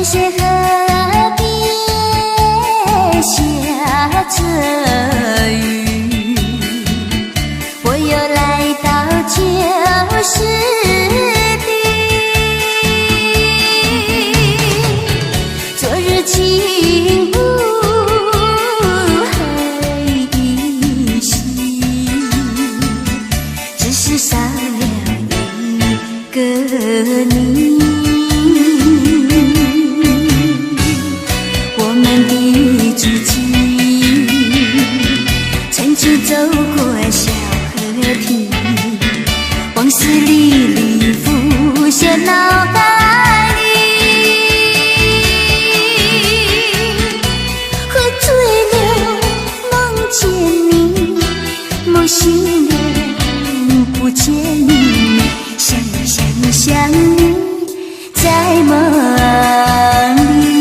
水河邊下著雨，我又來到舊時地。昨日情霧還依稀，只是少了一個你。我們的足跡曾經走過小河堤，往事歷歷浮現腦海裡。喝醉了夢見你，夢醒了不見你，想你想你想你在夢裡。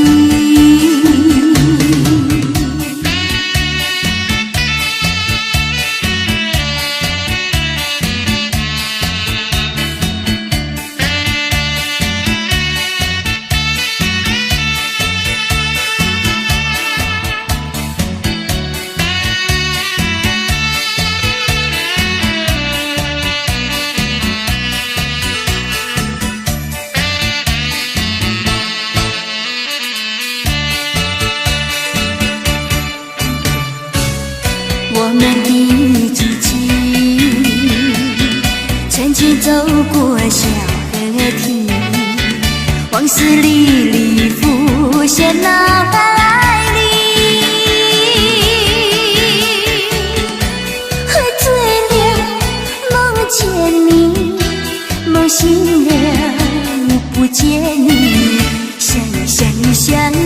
我們的足跡曾經走過小河堤，往事歷歷浮現腦海裡。喝醉了夢見你，夢醒了不見你，想你想你想你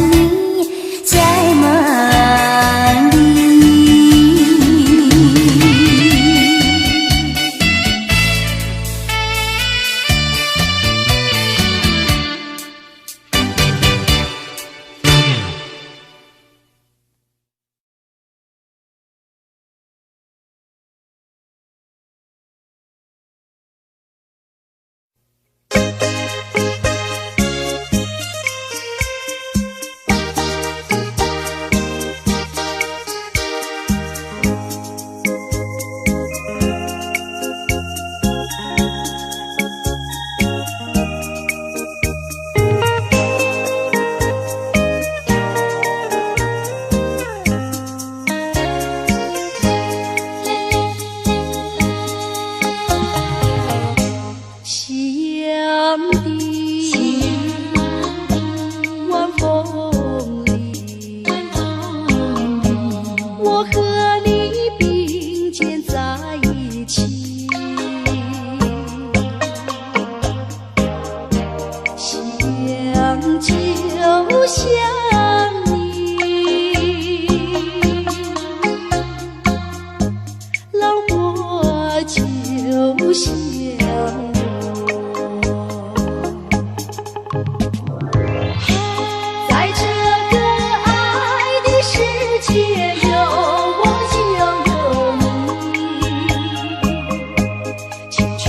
在夢裡。相的晚風裡，我和你並肩在一起，想就想你，老我就想我。在這個愛的世界，有我就有你，青春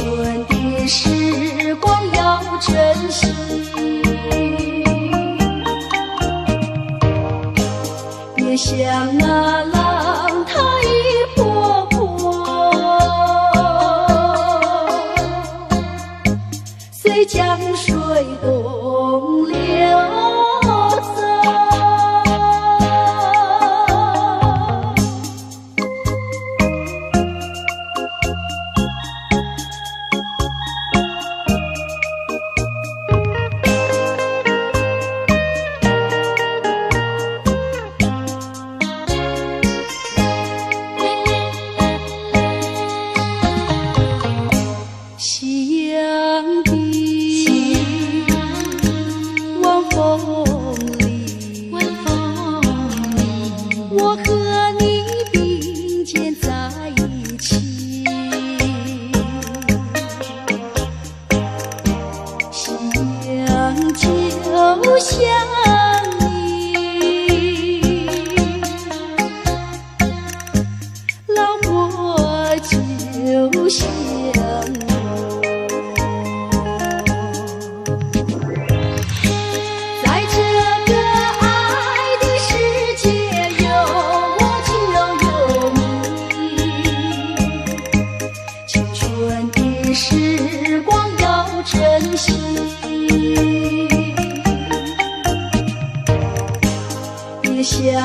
的時光要珍惜，別像那浪淘一波波，隨江水東流走。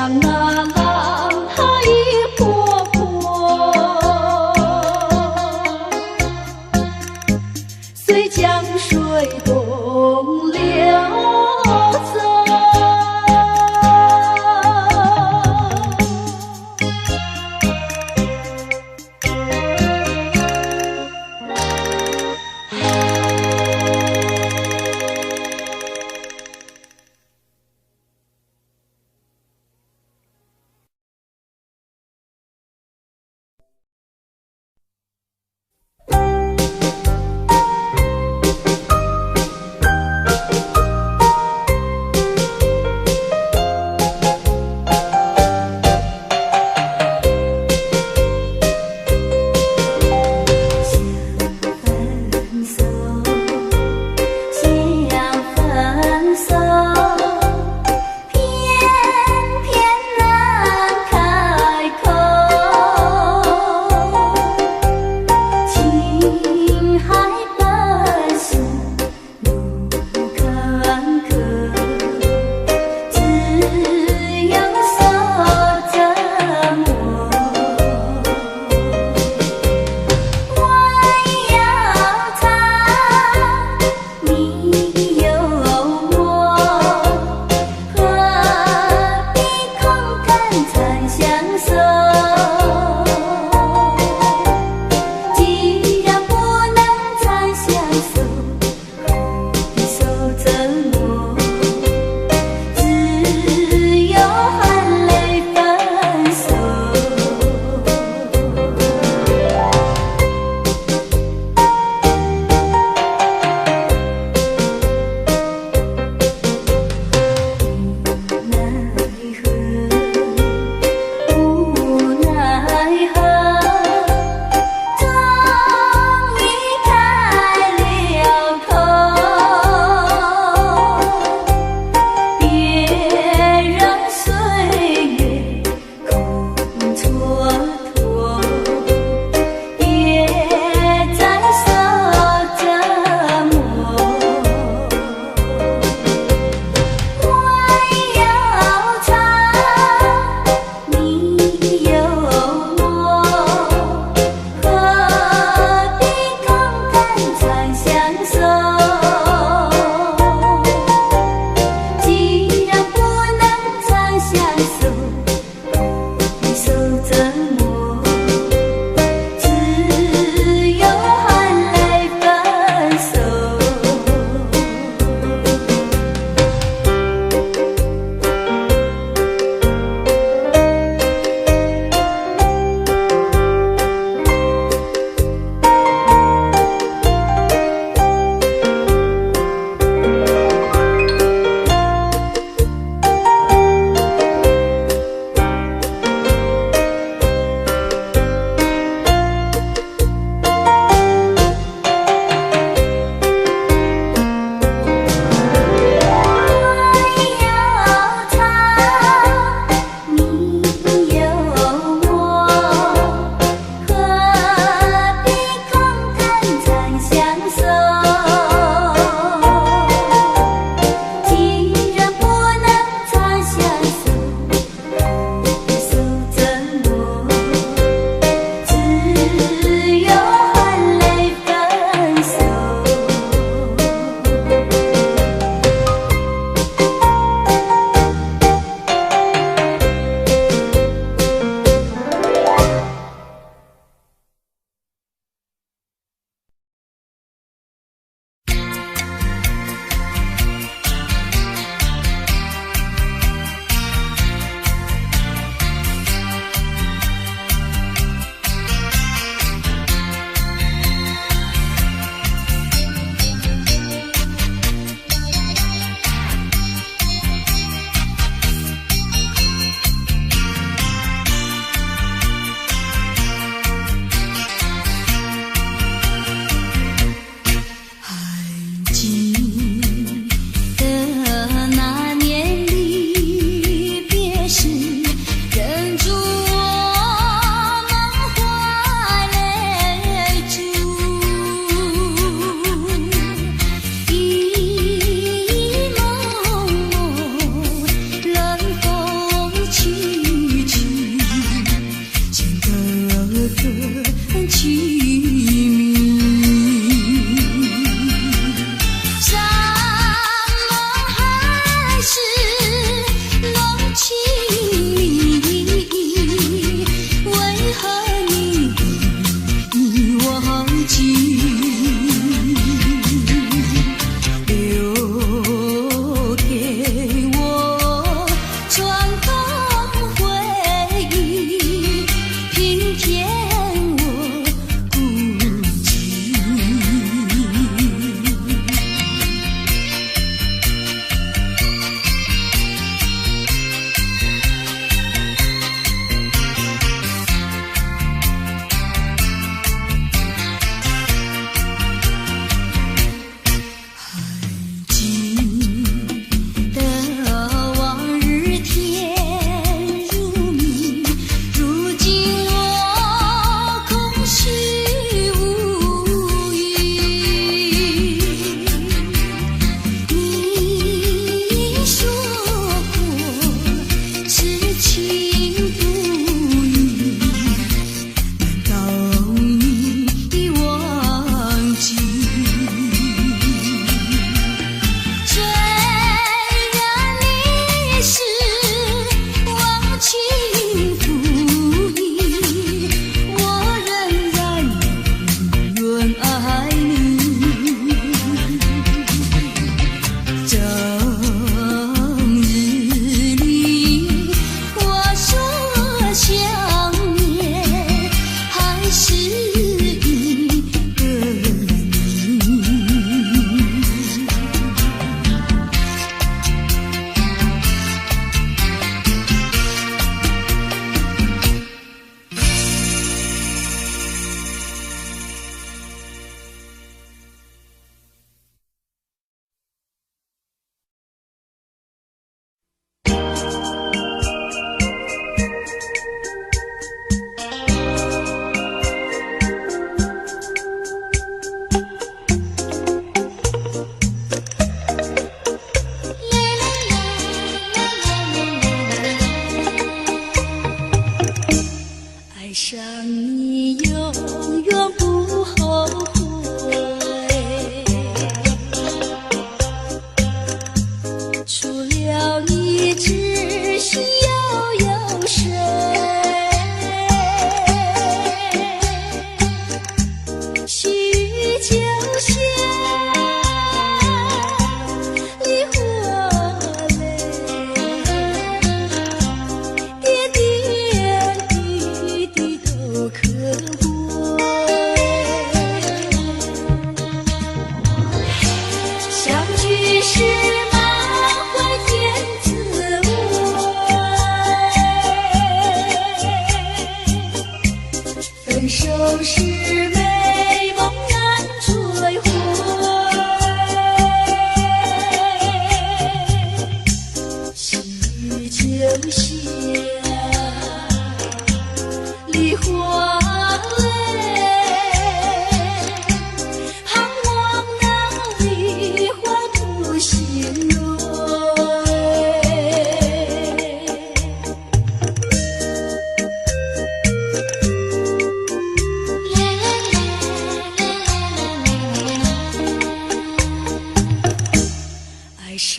像那浪它一波波，隨江水東流走。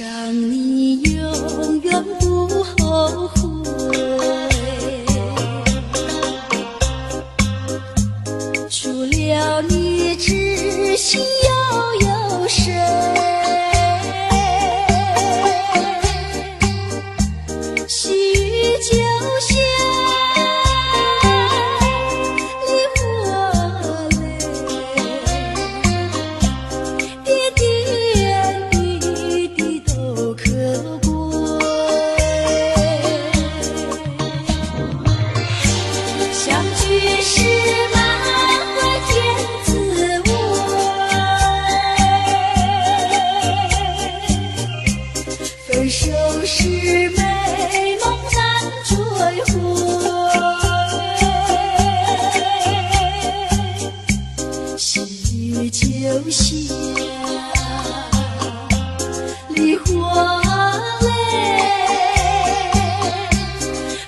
上你永遠不後悔。除了你，知心又有誰？細雨就像梨花淚，點點滴滴都可貴。相聚時滿懷甜滋味，分手時美夢難追回。細雨就像梨花淚，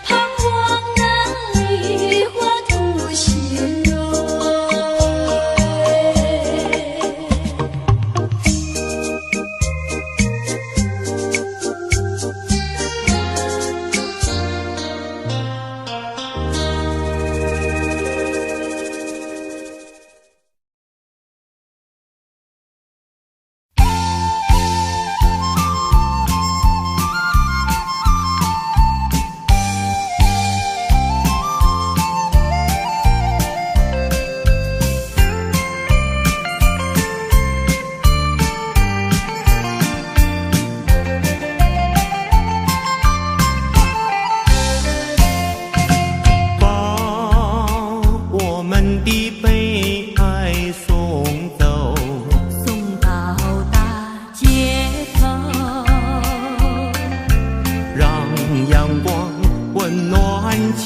盼望那梨花吐新蕊。把我們的悲哀送走，送到大街頭，讓陽光溫暖淒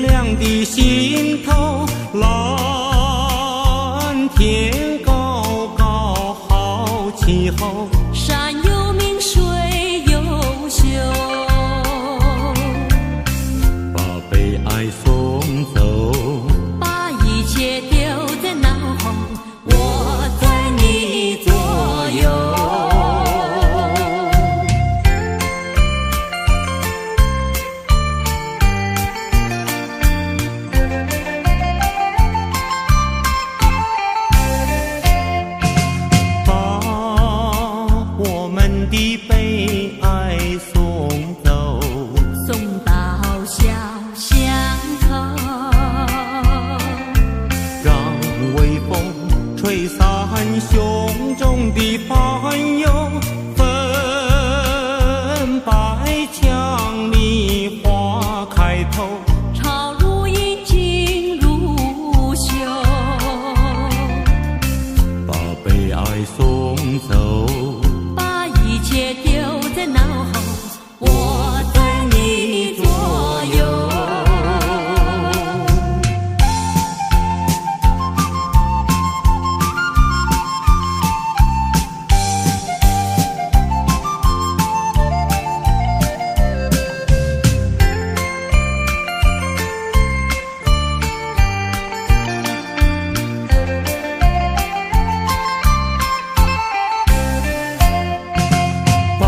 涼的心頭。藍天高高好氣候，山有明水有秀，把悲哀送走，把一切丟在腦後，我在你左右。把我們的悲哀送走，送到小巷口，讓微風吹散胸中的煩憂，粉白牆裡花開頭，潮如茵，錦如繡，把悲哀送走，把一切丟在腦後，我在你左右。把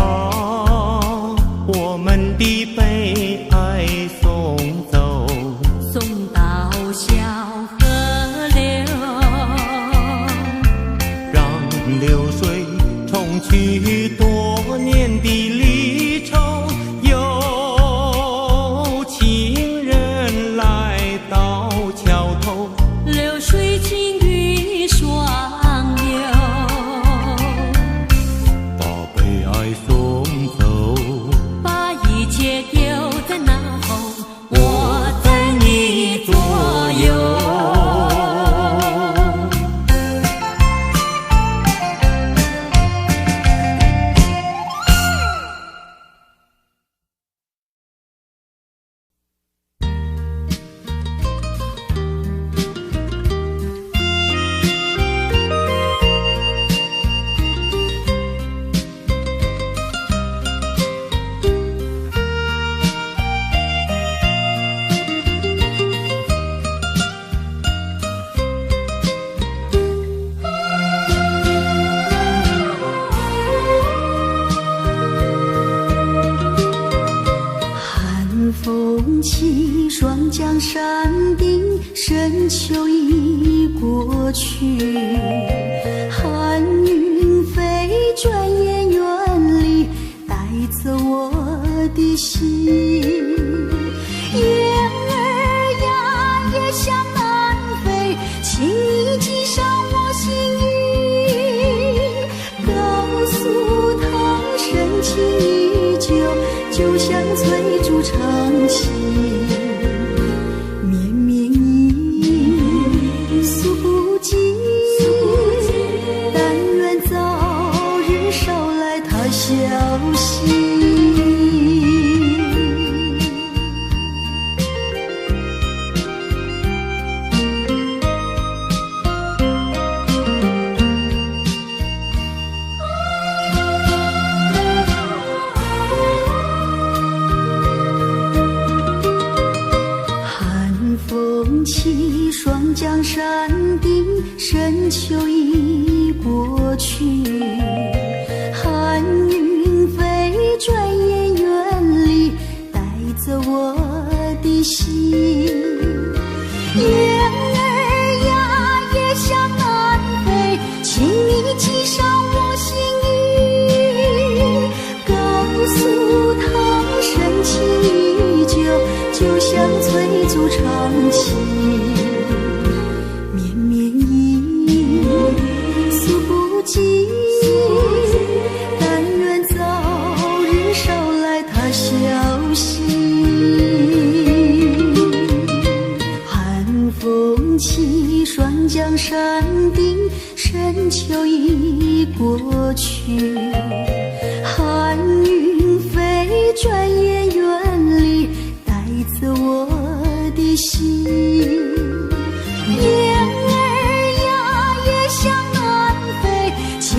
風起，雙江山頂，深秋已過去。寒雲飛，轉眼遠離，帶走我的心。雁兒呀，雁向南飛，請你寄上我心意，告訴他深情依舊，就像翠竹長青。綿綿意，訴不盡，但願早日捎來他消息。寒風起，雙江山頂，深秋已過去。寒雲飛，轉眼遠離，帶走我的心。雁兒呀，雁向南飛，請你寄上我心意，告訴他深情依舊，就像翠竹長青。綿綿意，訴不盡，但願早日捎來他消息。寒風起，雙江山頂，深秋已過去。寒雲飛，轉眼遠離，帶走我的心。雁兒呀，雁向南飛，請你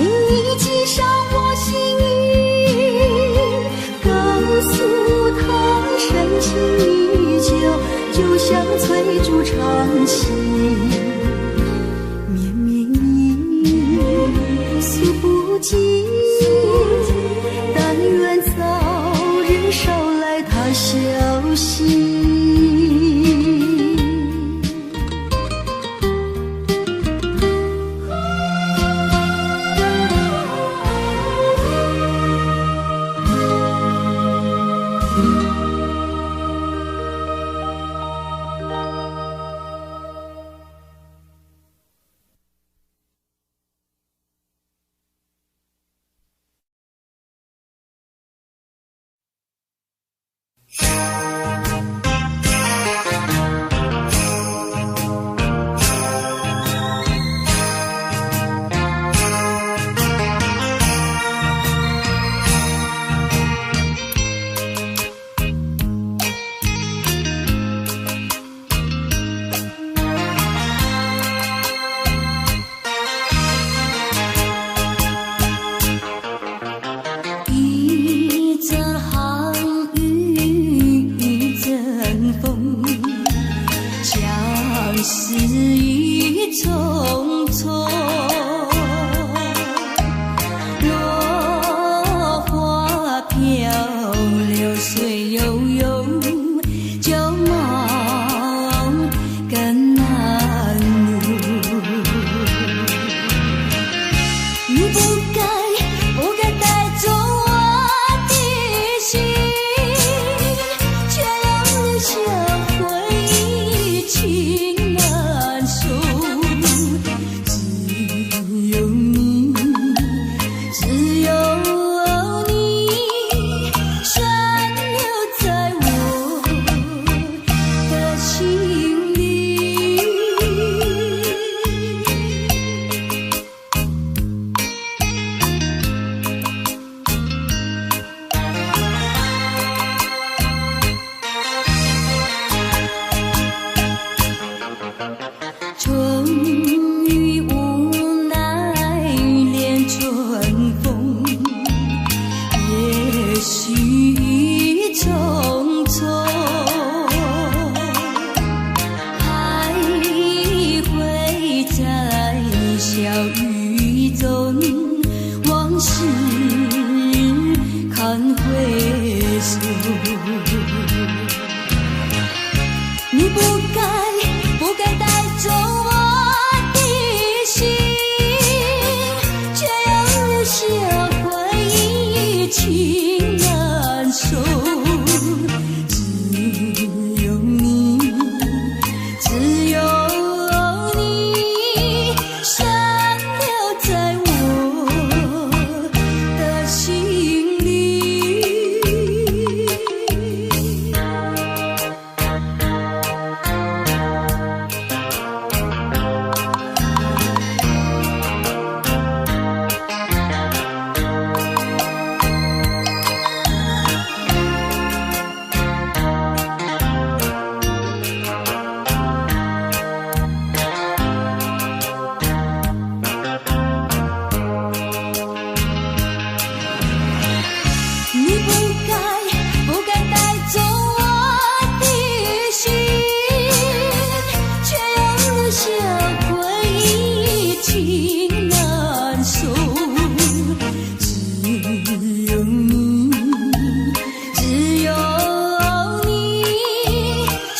寄上我心意，告訴他深情依舊，就像翠竹長青。綿綿意，訴不盡，但願早日捎來他消息。一陣寒雨一陣風，相思意匆匆。落花飄，流水悠悠，舊夢更難夢。你不該不該帶走我的心，卻讓留下回憶情難訴。只有你，只有你，懸留在我的心裡。春雨無奈戀春風，也許已匆匆，還會在小雨中，往事堪回首。情難收。只有你，只有你，閃留在我的心裡。你不該不該帶走我的心，卻又留下回憶情難收。只有你，只有你，閃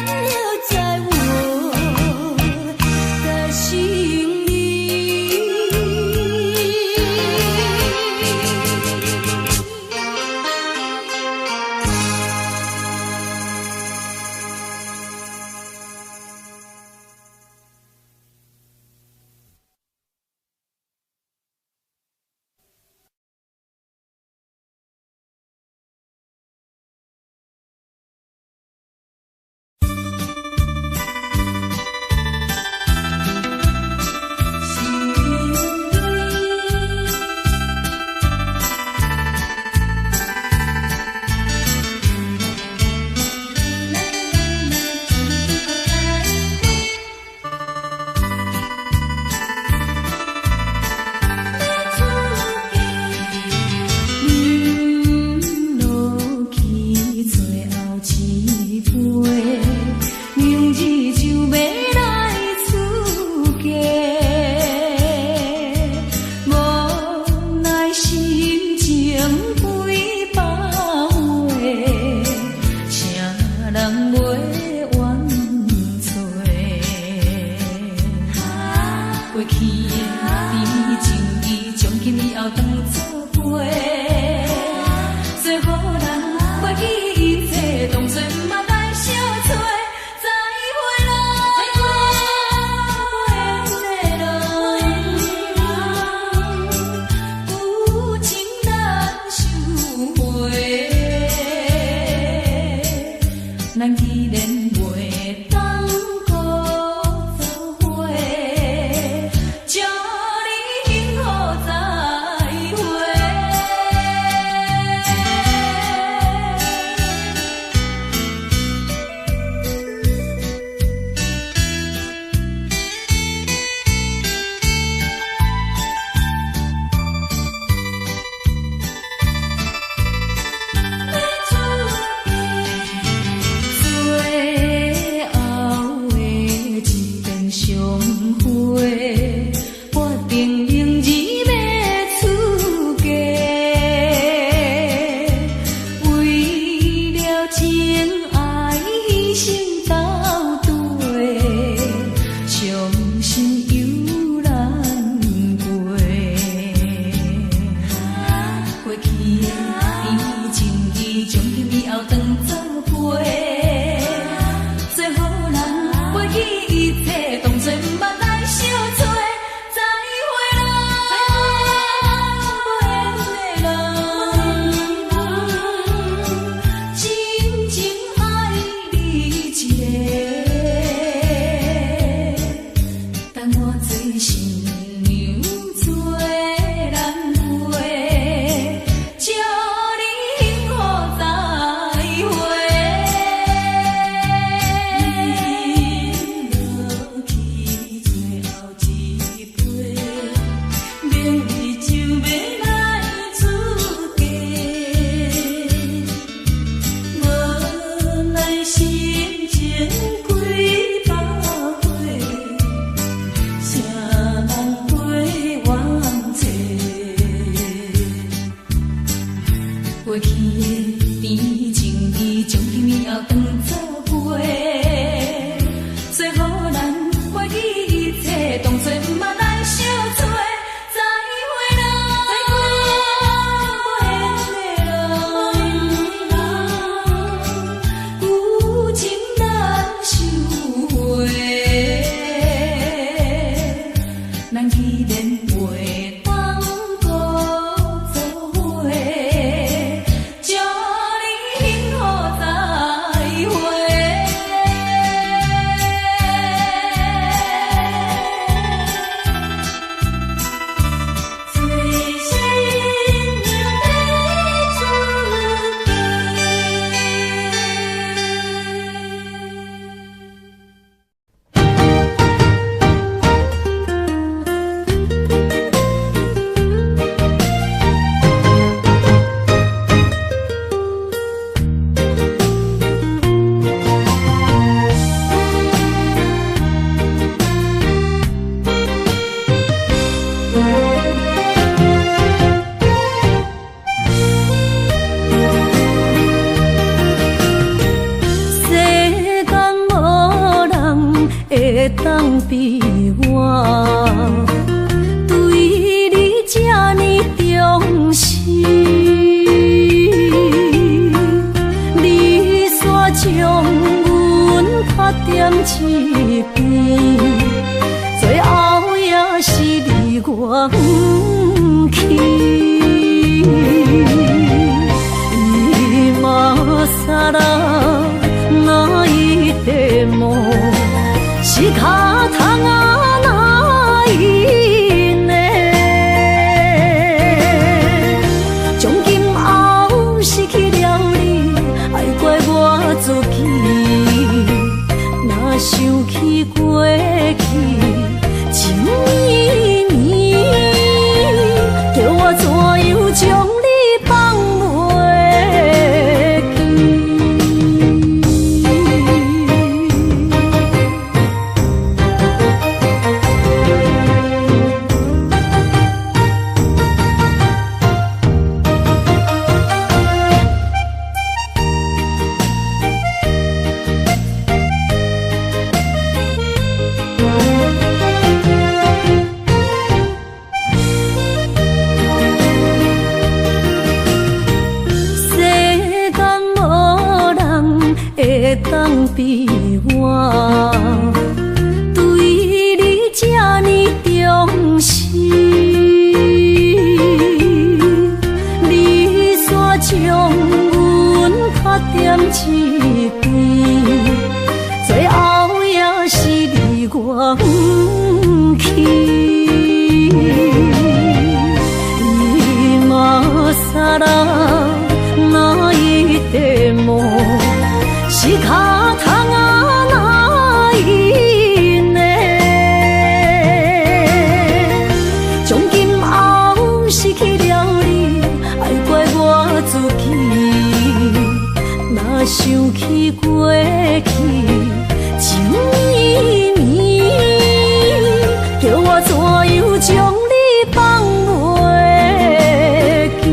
留在我的心裡。飲落去最後一杯，明日就欲來出嫁，無奈心情幾百回，誰人袂怨嗟？過去的甜情意，從今以後當作陪。做予人袂記一切，當作毋捌來相揣。再會啦，無緣的人，舊情難收回。咱既然袂當閣做伙，祝你幸福再會。最後的一遍相會，決定明日欲出嫁。為了情愛犧牲到底，傷心猶難過。過去的甜情意，從今以後當作陪。做予人袂記一切，當作毋捌來相揣。再會啦，無緣的人，真情愛你一個，等我做新娘做難過，祝你幸福再會。飲落去最後一杯，明日就欲來出嫁，無奈心情幾百回，誰人袂怨嗟？過去的甜情意，從今以後當作陪。做予人袂記一切，當作毋捌來相揣。再會啦，無緣會當比我對你這呢重視。你煞將阮拍踮一邊，最後也是離我遠去。今更泣いても仕方がないね。從今後失去了你，愛怪我自己。若想起過去情綿綿，叫我怎樣將你放袂記？世間無人會當比我對你這呢重視。你煞將阮拍踮一邊，最後也是離我遠去。今更泣いても仕方がないね。從今後失去了你，愛怪我自己。若想起過去情綿綿，叫我怎樣將你放袂記？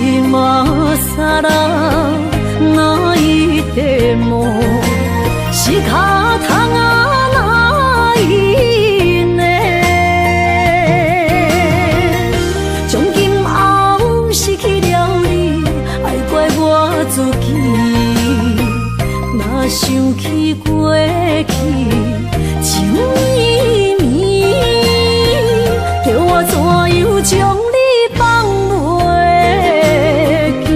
今更泣いても仕方がないね。從今後失去了你，愛怪我自己。若想起過去情綿綿，叫我怎樣將你放袂記？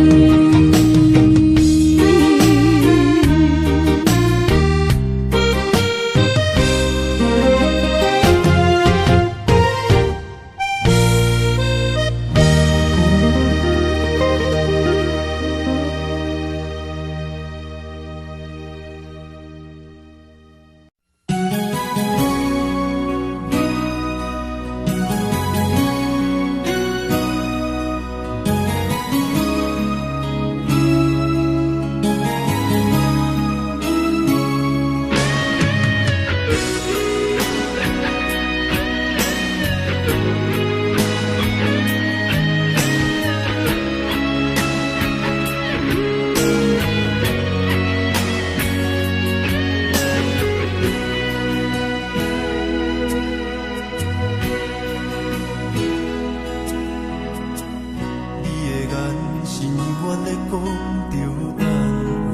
你的眼神永遠咧講著安慰，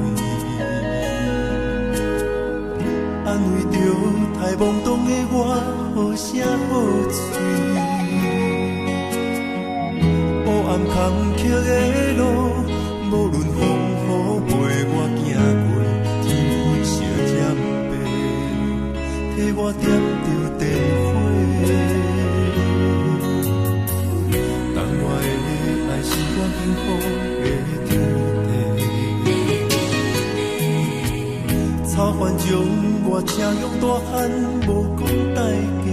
安慰著太懵懂的我，好聲好喙。黑暗坎坷的路，無論風雨陪我行過，天昏小針白，替我點著電火。但我的愛是我幸福的天地。草原上我車用大漢，無講代價。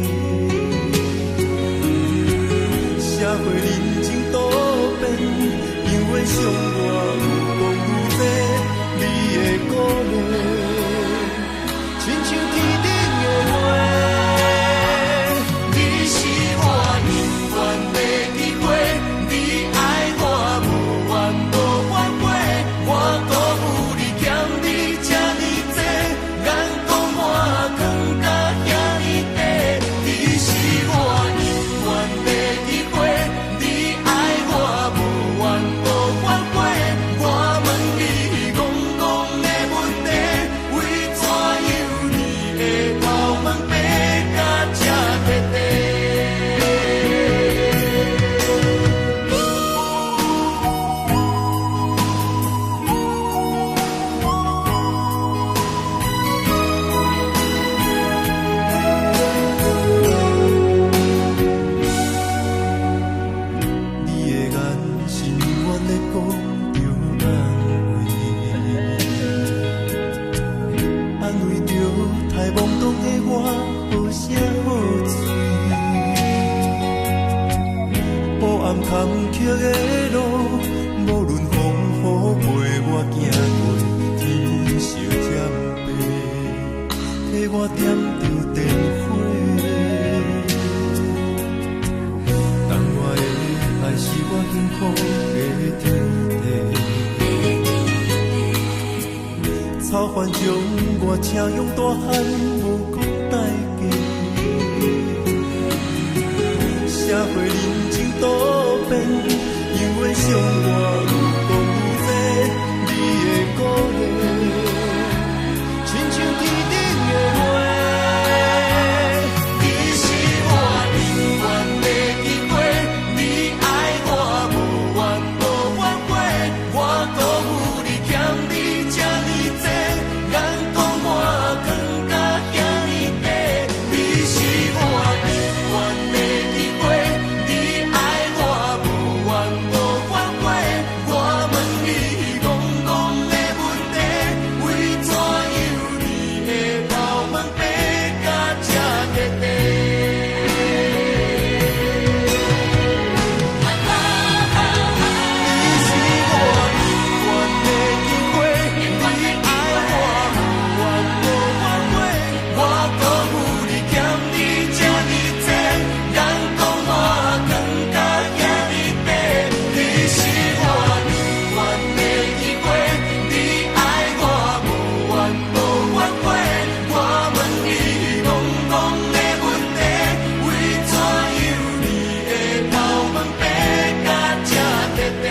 社会人情多變，永遠傷我有講愈濟，你的鼓勵，親像天頂的月。你是我永遠的機會，你愛我無怨無反悔，我辜負你欠你這呢濟，眼光我藏甲遐呢短。你是我永遠的機會，你愛我無怨無反悔，我問你戇戇的問題，為怎樣你會頭毛白甲這徹底？你的眼神永遠咧講著安慰，安慰著太懵懂的我，好聲好喙。黑暗坎坷的路，無論風雨陪我行過，天昏相漸白，替我點著電火。但我的愛是我幸福的天地。草原將我請養大漢，無講代價。社會人情多變，永遠傷我有講愈濟，你的鼓勵，親像天頂的月。你是我永遠的機會，你愛我無怨無反悔，我辜負你欠你這呢濟，眼光我藏甲遐呢短。你是我永遠的機會，你愛我無怨無反悔，我問你戇戇的問題，為怎樣你會頭毛白甲這徹底？你是我永遠的機會，你愛我無怨無反悔，我辜負你欠你這呢濟，眼光我藏甲遐呢短。你是我永遠的機會，你愛我無怨無反悔，我問你戇戇的問題，為怎樣你會頭毛白甲這徹底？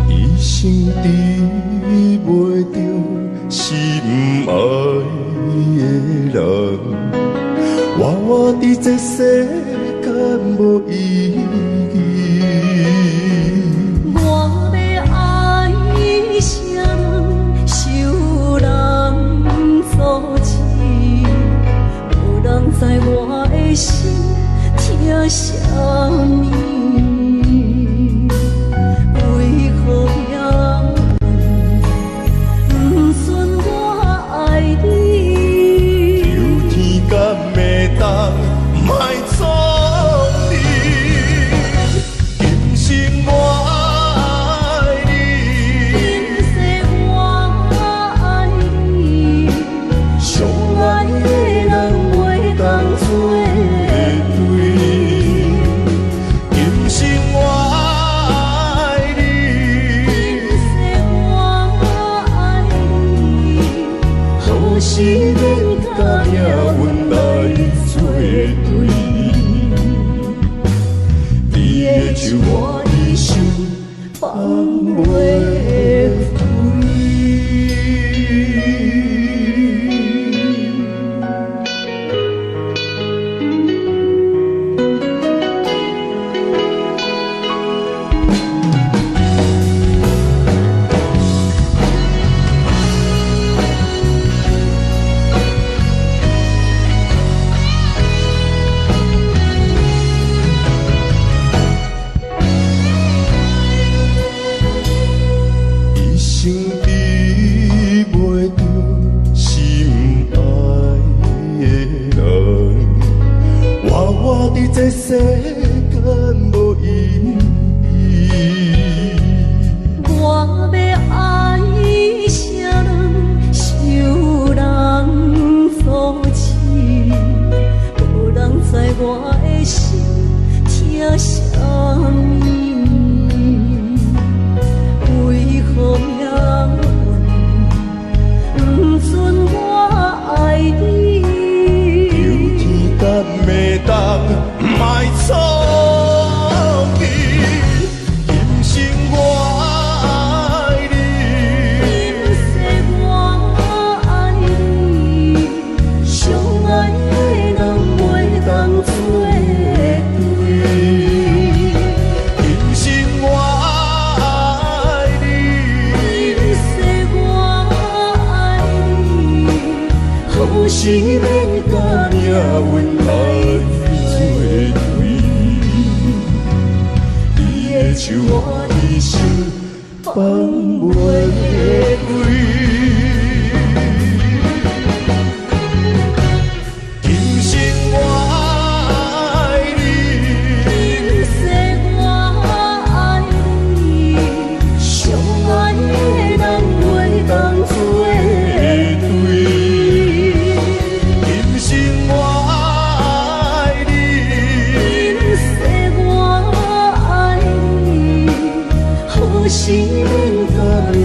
一生得袂著心愛的人，我活佇這世間無意義。我欲愛啥人，受人阻止，無人知我的心疼啥物。為何命運不准我愛你？求天敢會當莫創你，今生我愛你，今世我愛你，相愛的人袂當做對。今生我愛你，今世我愛你，何時免共命運來做對？你的手手我一生放袂開。一生得袂著心愛的人，活活佇這世間無意義。我欲愛啥人，受人阻止，無人知我的心疼啥物。為何命運不准我愛你？求天敢會當莫創你，今生我愛你，今世我愛你，相愛的人袂當做對。今生我愛你，今世我愛你，好何時免佮命運來做對？你的手我一生放袂開。今生我愛你，今世我愛你，相愛的人袂當做對。今生我愛你，今世我愛你，何時免佮命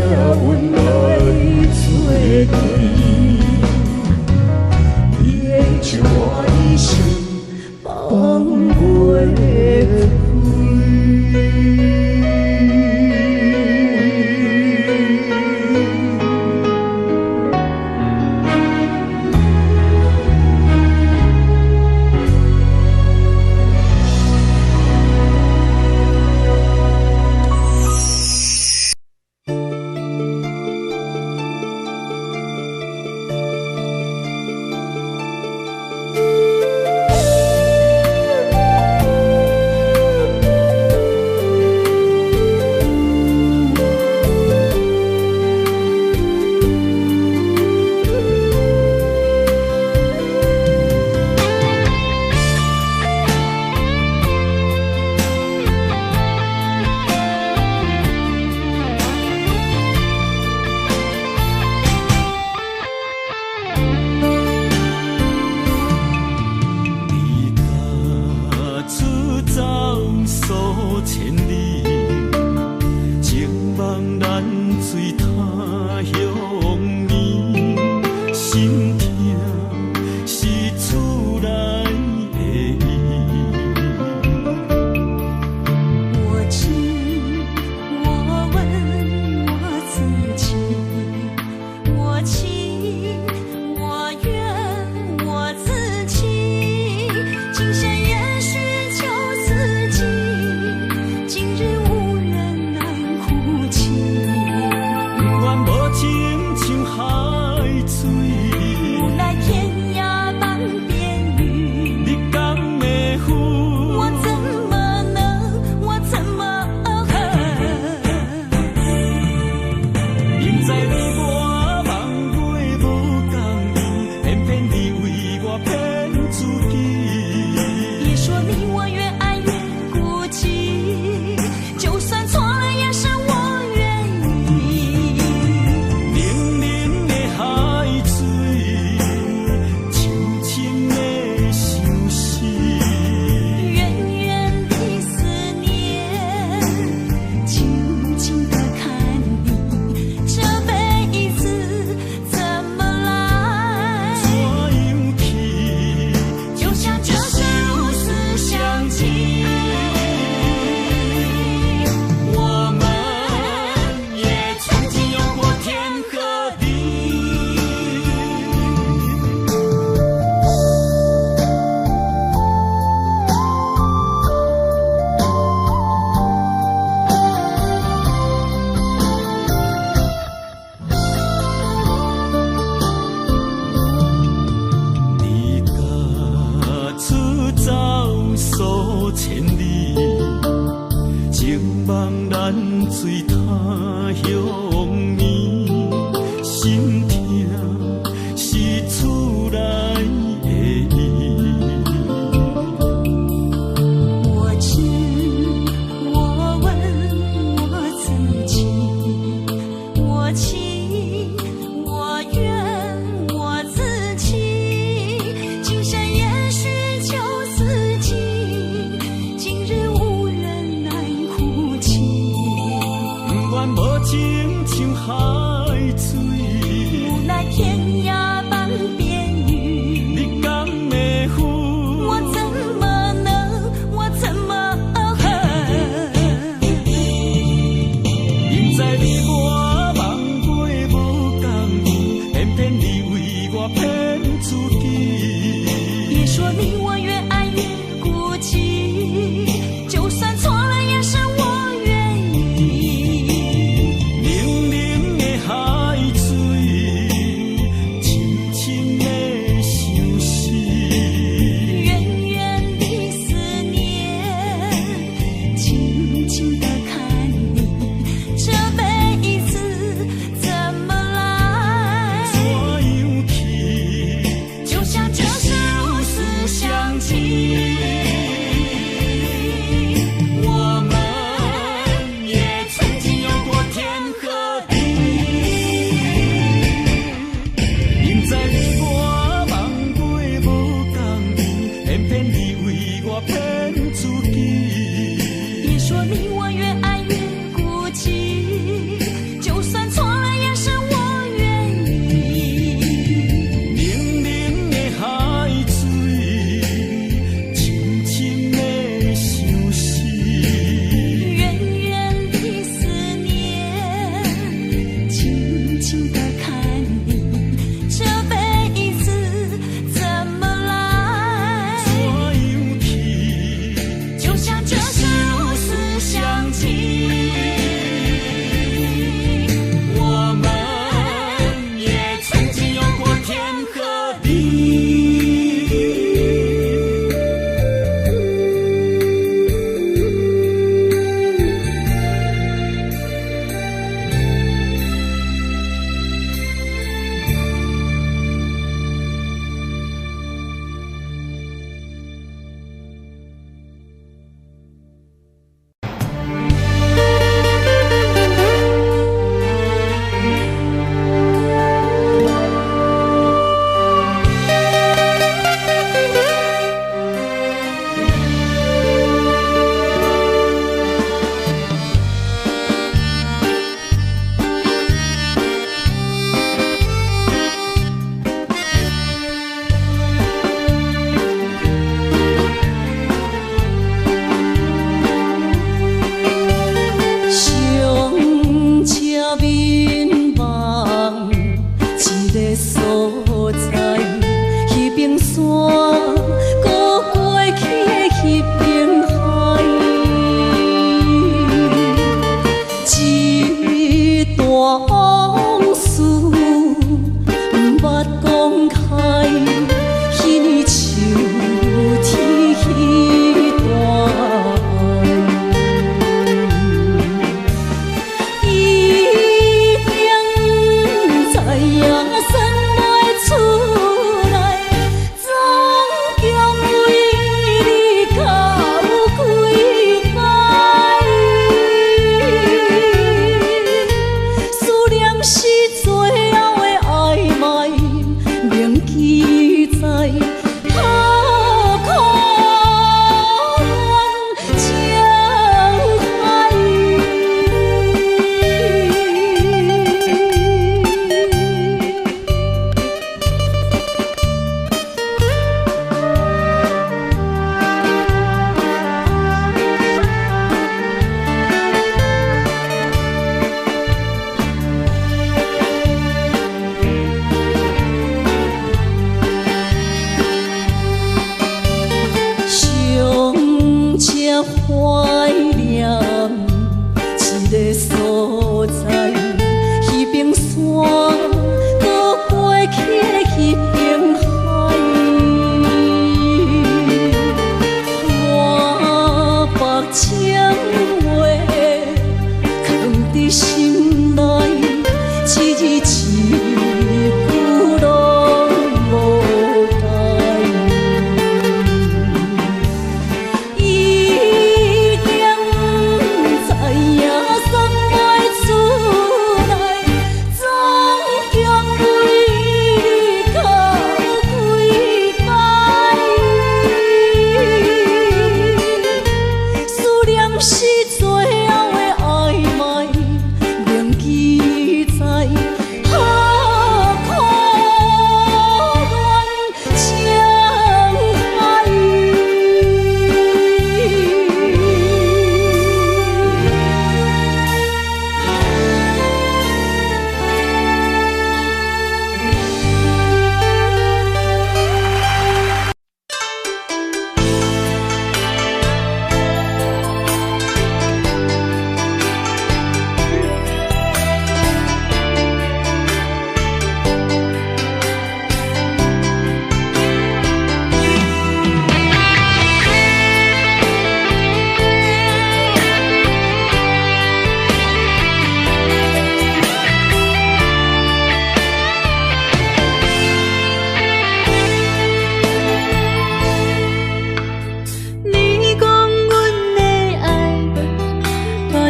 隨他鄉暝，心疼是厝內的伊。我知，我問我自己，我情我願我自己，今生也許就四季，今日無緣難哭泣。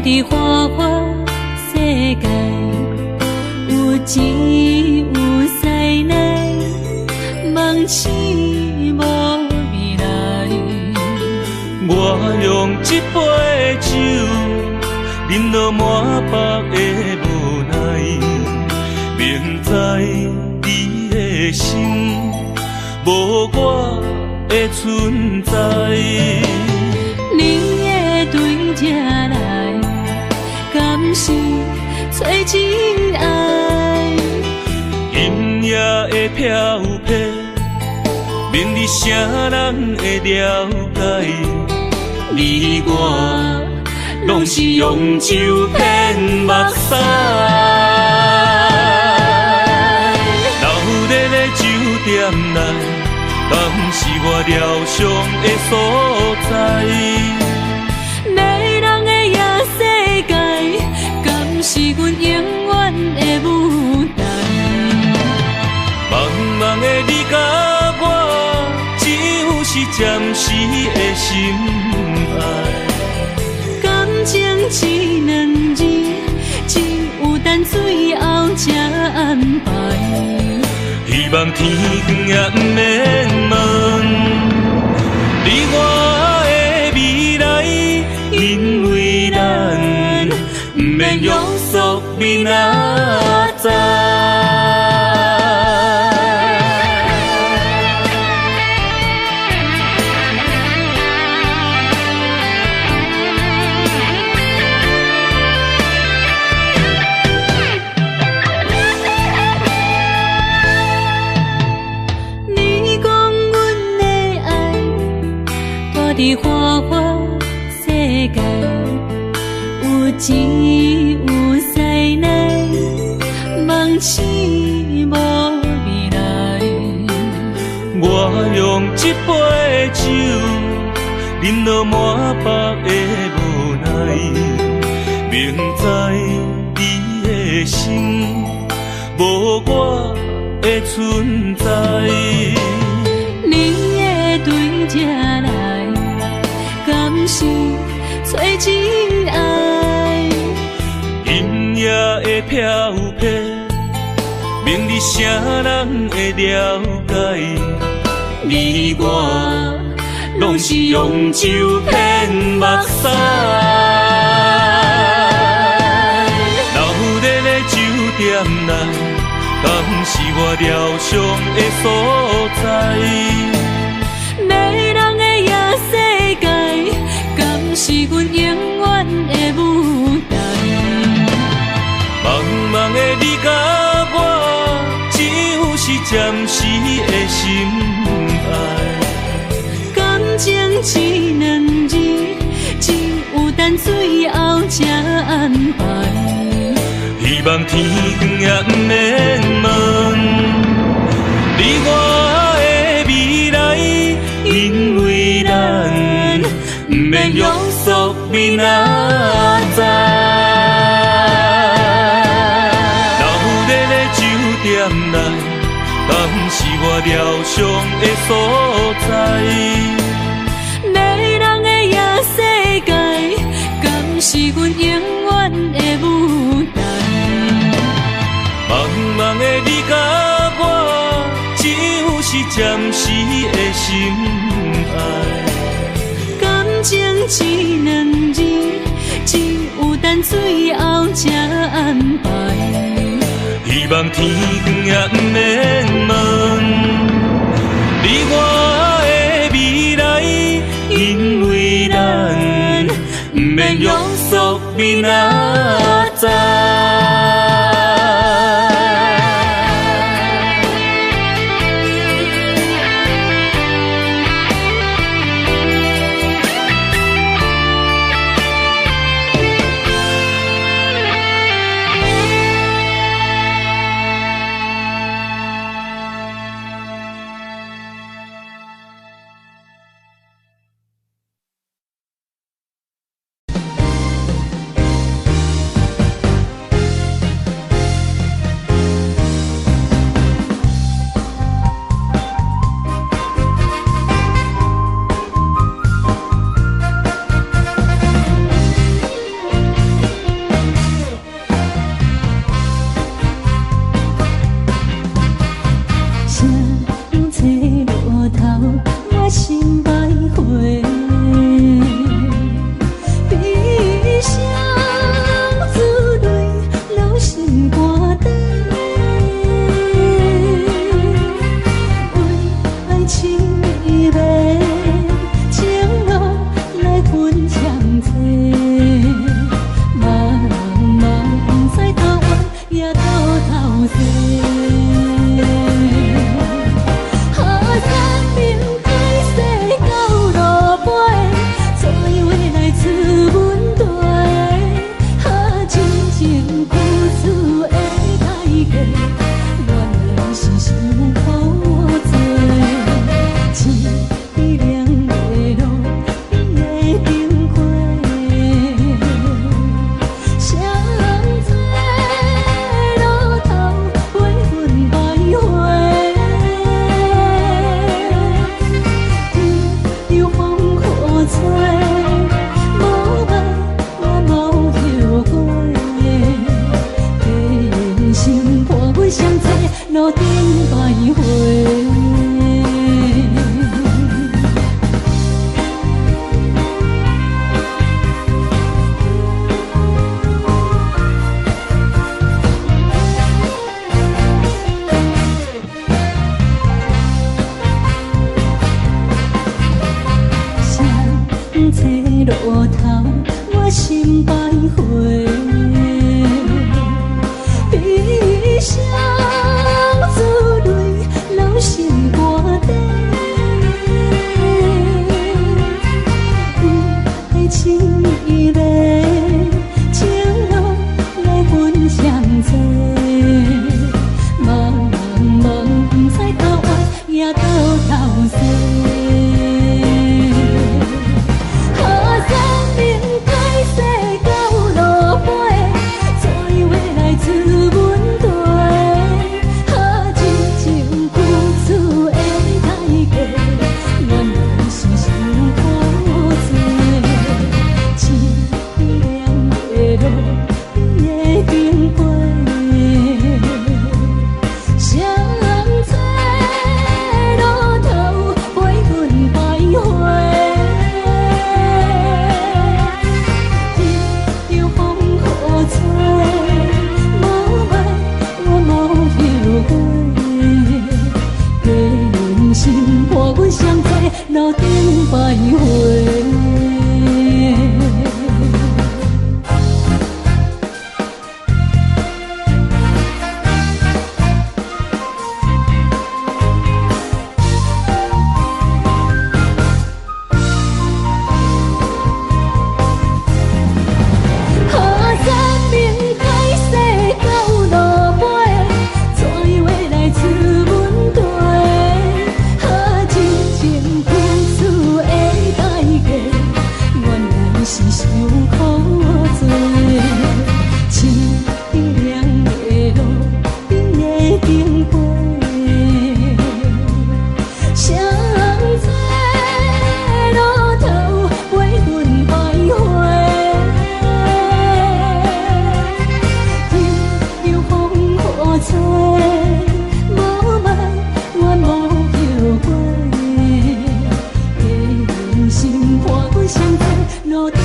佇花花世界，有錢有師奶，夢醒無未來。我用這杯酒，飲到滿腹的無奈，明知你的心無我的存在。你會對這來，敢是找真愛？今夜的飄泊，免你啥人會了解？你我攏是用酒騙目屎。闹熱的酒店內，敢是我療傷的所在？迷人的夜世界，敢是阮永遠的舞台？茫茫的你佮我，只有是暫時的心愛。感情這兩字，只有等最後才安排。希望天光也毋免問你我的未來，因為咱毋免約束明仔載。你講阮的愛，蹛佇花花世界，有錢有師奶，夢醒無未來。我用這杯酒，飲到滿腹的無奈，明知你的心無我的存在。你會對這來，敢是找真愛？今夜的飄泊，免你啥人會了解？你我攏是用酒騙目屎。鬧熱的酒店內，敢是我療傷的所在？迷人的夜世界，敢是阮永遠的舞台？茫茫的你佮我，只有是暫時的心愛。感情這兩字，只有等最後才安排。希望天光也毋免問你我的未來，因為咱毋免約束明仔載。鬧熱的酒店內，敢是我療傷的所在？迷人的夜世界，敢是阮永遠的舞台？茫茫的你佮我，只有是暫時的心愛。感情這兩字，只有等最後才安排。希望天光也毋免問你我的未來，因為咱毋免約束明仔載。路顶徘徊。路头，我心徘徊，悲伤珠泪流心肝底，为爱情迷，情路来分双找，茫茫不知头歪也到头西。路顶徘徊。河山明海西到路尾，怎样会来出问题？是伤苦济，凄凉的路顶的经过，谁在路头陪阮徘徊？任由风雨吹，无爱我无后悔，人生伴阮相做路顶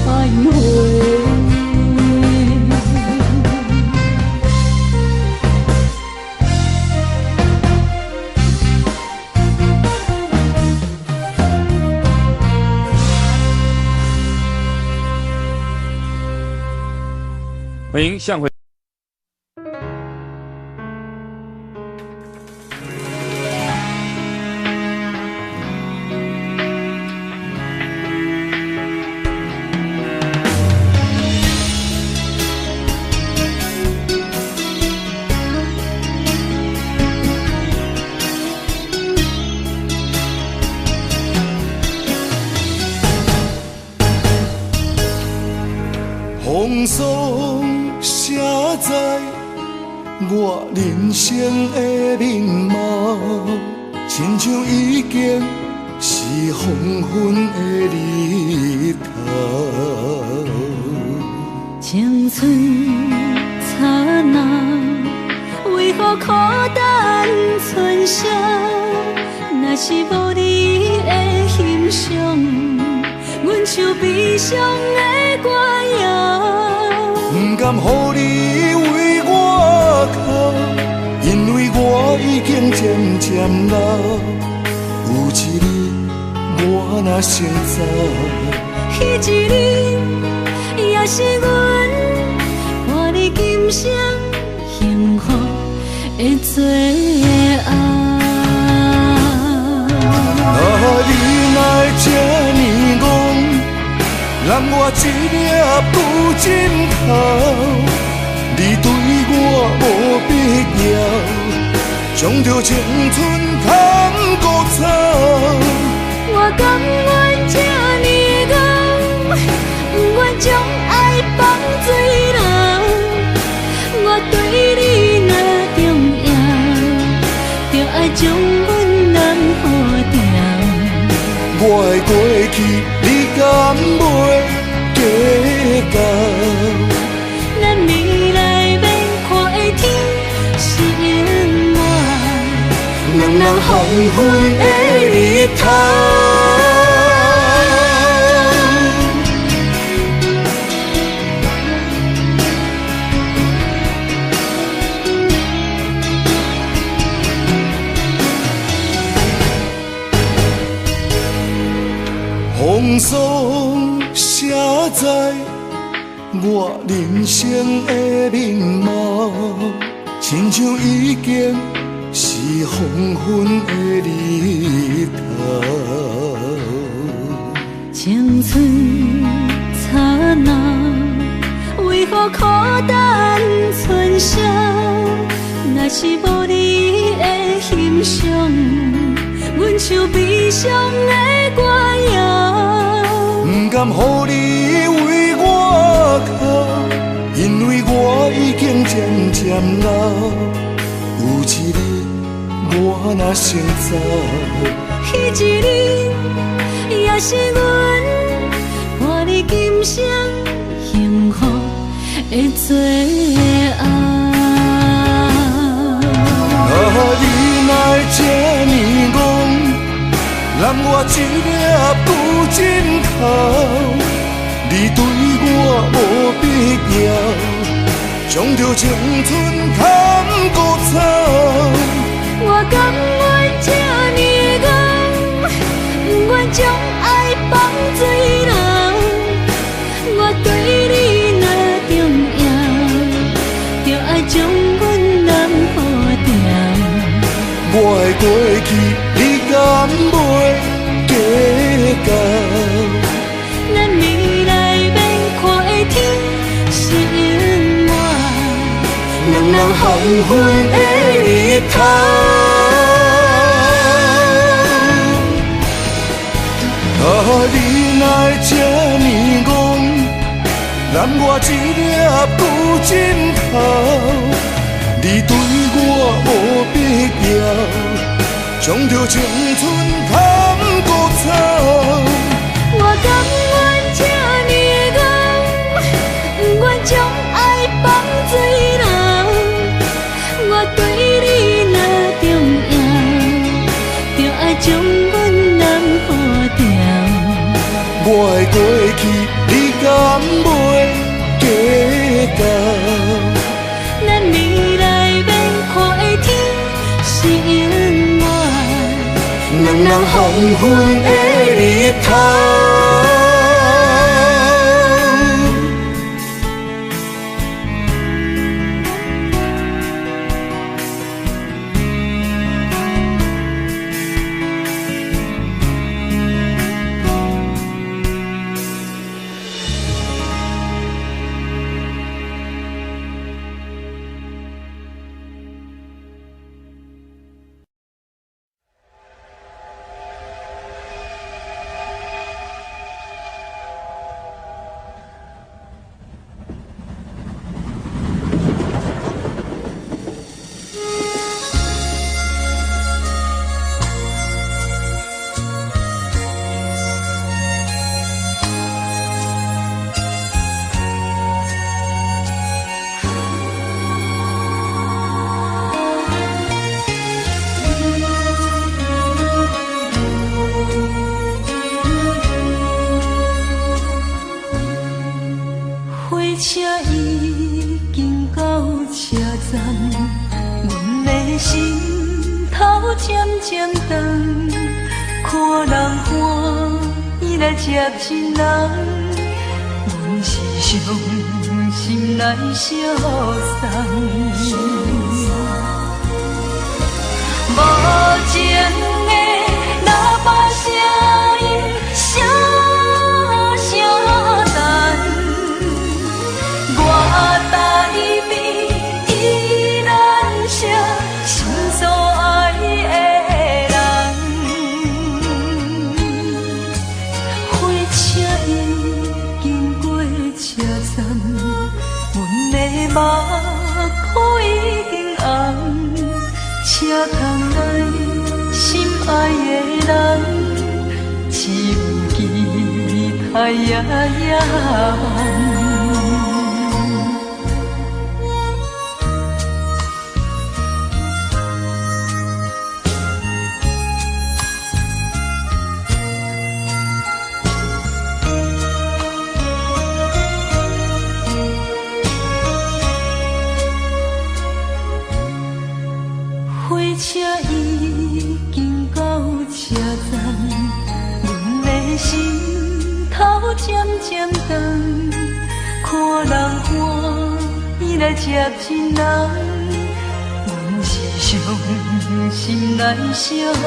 徘徊。欢迎向回。风霜写在我人生的面貌，亲像已经是黄昏的日头。青春刹那，为何苦等春宵？若是无你的欣赏，阮像悲伤的歌谣。不甘予你为我哭，因为我已经渐渐老。有一日我若先走，彼一日也是阮换你今生幸福的最后。啊，你哪会这呢戆，揽我一粒布枕头，你对我无必要，将着青春牵孤走。我甘愿这呢戆，不愿将爱放水流。我对你若重要，就爱将阮揽好掉。我的过去，你敢袂计较？咱未来欲看的天是永两人黄昏的日头。风霜写在我人生的面貌，亲像已经是黄昏的日头。青春刹那，为何苦等春宵？若是无你的欣赏，阮像悲伤的歌谣。不甘予你为我哭，因为我已经渐渐老。有一日我若先走，彼一日也是阮伴你今生幸福的最后。啊，你哪会这呢戆？揽我一粒旧枕头，你对我无必要，将着青春砍枯草。我甘愿这呢戆，不愿将爱放水流。我对你若重要，就爱将阮揽好牢。我的过去，你敢袂计较？咱未来欲看的天是永远两人黄昏的日头。啊，你哪会这呢戆？揽我一粒旧枕头，你对我无必要，将着青春砍枯草。我甘愿这呢戆，不愿将爱放水流。我对你若重要，就爱将阮揽好牢。我的过去，你敢袂计较？咱未来欲看的天是永远两人黄昏的日头。火车已经到车站，阮的心头渐渐长，看人欢喜来接亲人，阮是伤心来相送。无情的喇叭声音，声声等。我台边依然是心所爱的人。火车已经过车站，阮的目眶已经红，车窗内心爱的人，只有期待夜夜梦。車已經到車站，阮的心頭漸漸重，看人歡喜來接親人，阮是傷心來相送。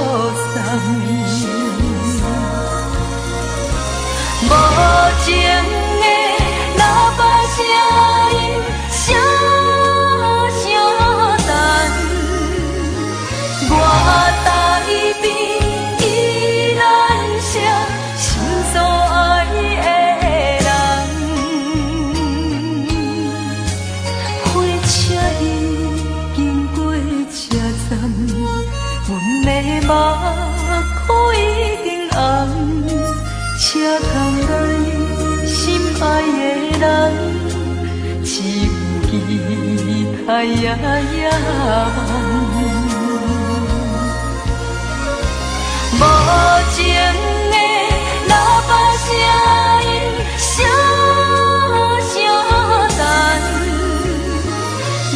無情的喇叭聲音，聲聲等。我台邊宜蘭城，心所愛的人。火車已經過車站，阮的目眶已經紅。車窗內心愛的人，只有期待夜夜望。無情的喇叭聲音，聲聲等。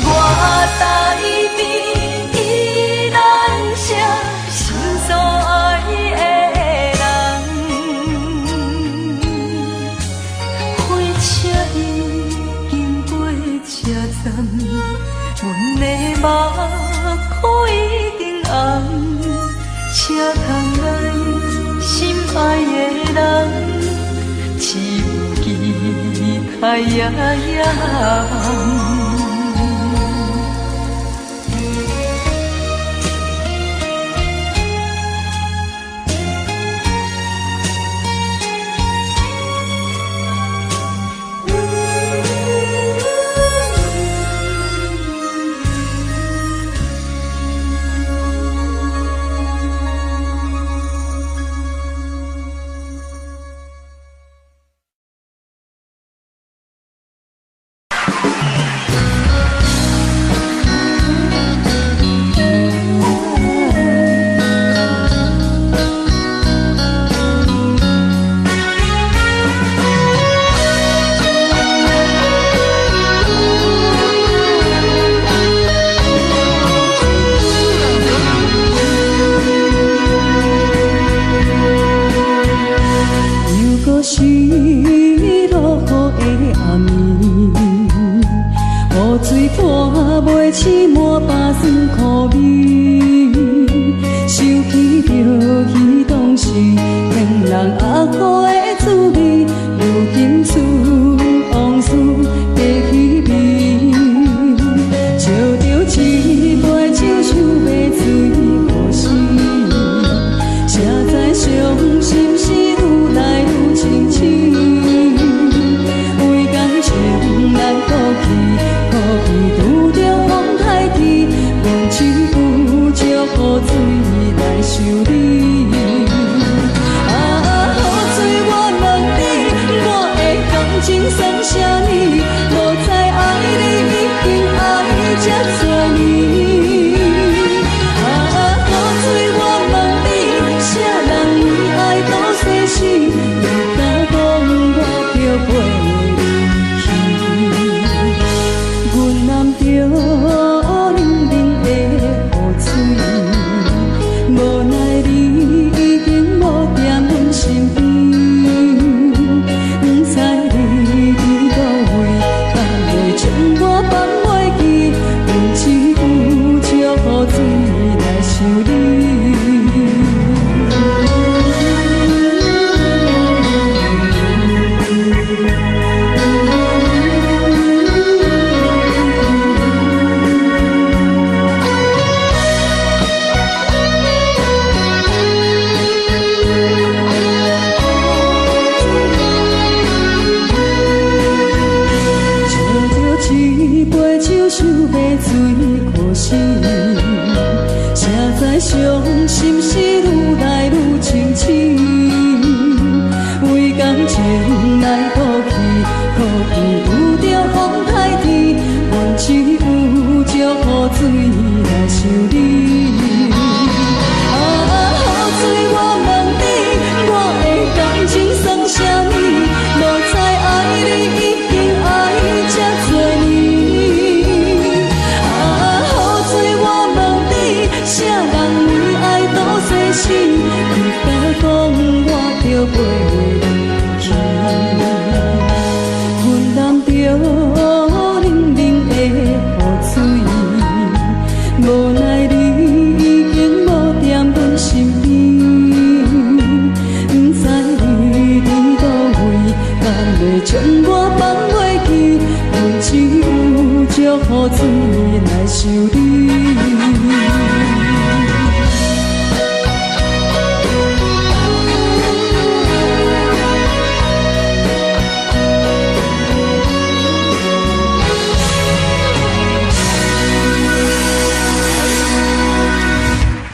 我台邊宜蘭城，心所愛的人。火車已經過車站，阮的目眶已經紅。車窗內心愛的人，只有期待夜夜望。又閣是落雨的暗暝，雨水泼袂醒滿腹酸苦味，想起著彼當時天人鴨苦的滋味，如今剩往事白彼味，照著一杯酒想欲醉何時？才知傷心事愈來愈清醒，為感情難過去，苦比拄著風颱天，阮只有借雨水來想你。啊，雨水我問你，我的感情算啥物？無知愛你已經愛這多年。啊，雨水我問你，啥人為愛賭生死？你敢講我著陪你去？阮攬著冷冷的雨水，無奈你已經無踮阮身邊，不知你佇佗位，敢會將我放袂記？阮只有借雨水來想你。照著一杯酒，想欲醉可惜，才知傷心事愈來愈清醒。為感情來賭氣，苦比拄著風颱天，阮只有借雨水來想你。啊，雨水我問你，我的感情算啥物？無知愛你已經愛這多年。啊，雨水我問你，啥死，不敢講我著袂離去。阮淋著冷冷的雨水，無奈你已經無踮阮身邊，不知你佇佗位，敢會將我放袂記？阮只有祝雨水來想你。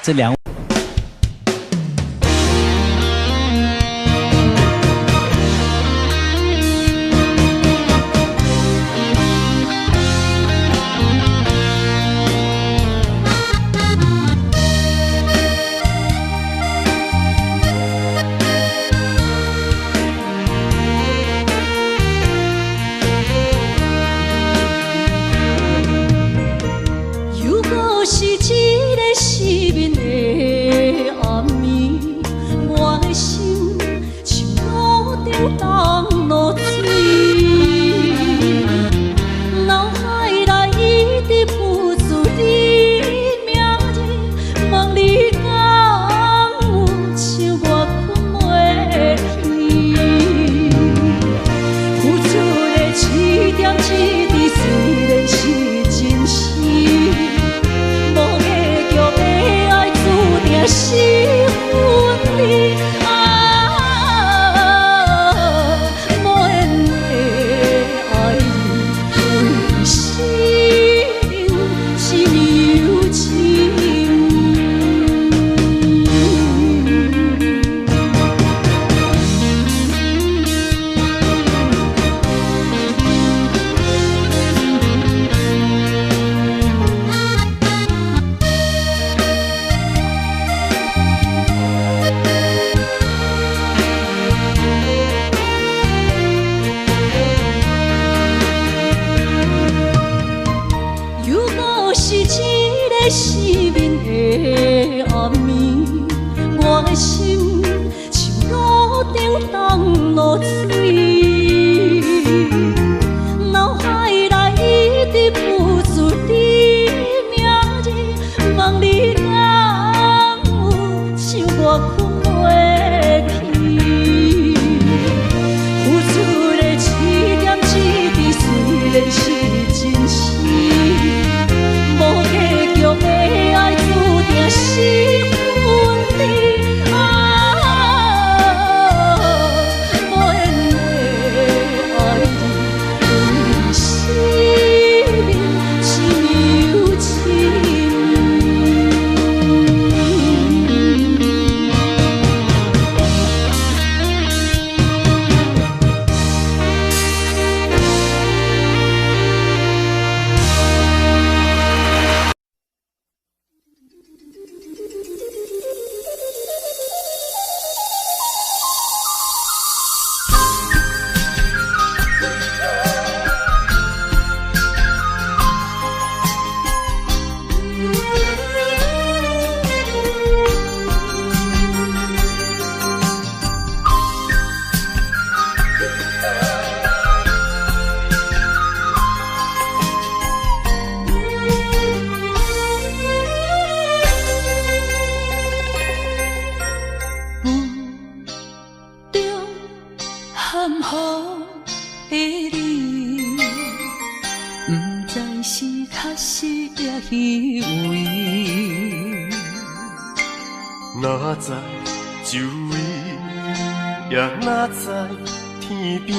這兩。又閣是一个失眠的暗暝，我的心像炉中冬露水，腦海內一直浮出你名字，問你敢有像我睏袂去？付出的一點一滴，雖然是真實。無結局的愛，注定是分離。啊，無緣的愛人，為生心有情。又閣是一個失眠的暗暝，我的心像炉中冬露水，腦海內一直浮出你名字，問你敢有像我睏袂去？付出的一點一滴，雖然是真實。無結局的愛，注定是分離。啊，無緣的愛人，為生命心有情。霧中含糊的你，不知是確實抑虛偽。哪知周圍，也哪知天邊，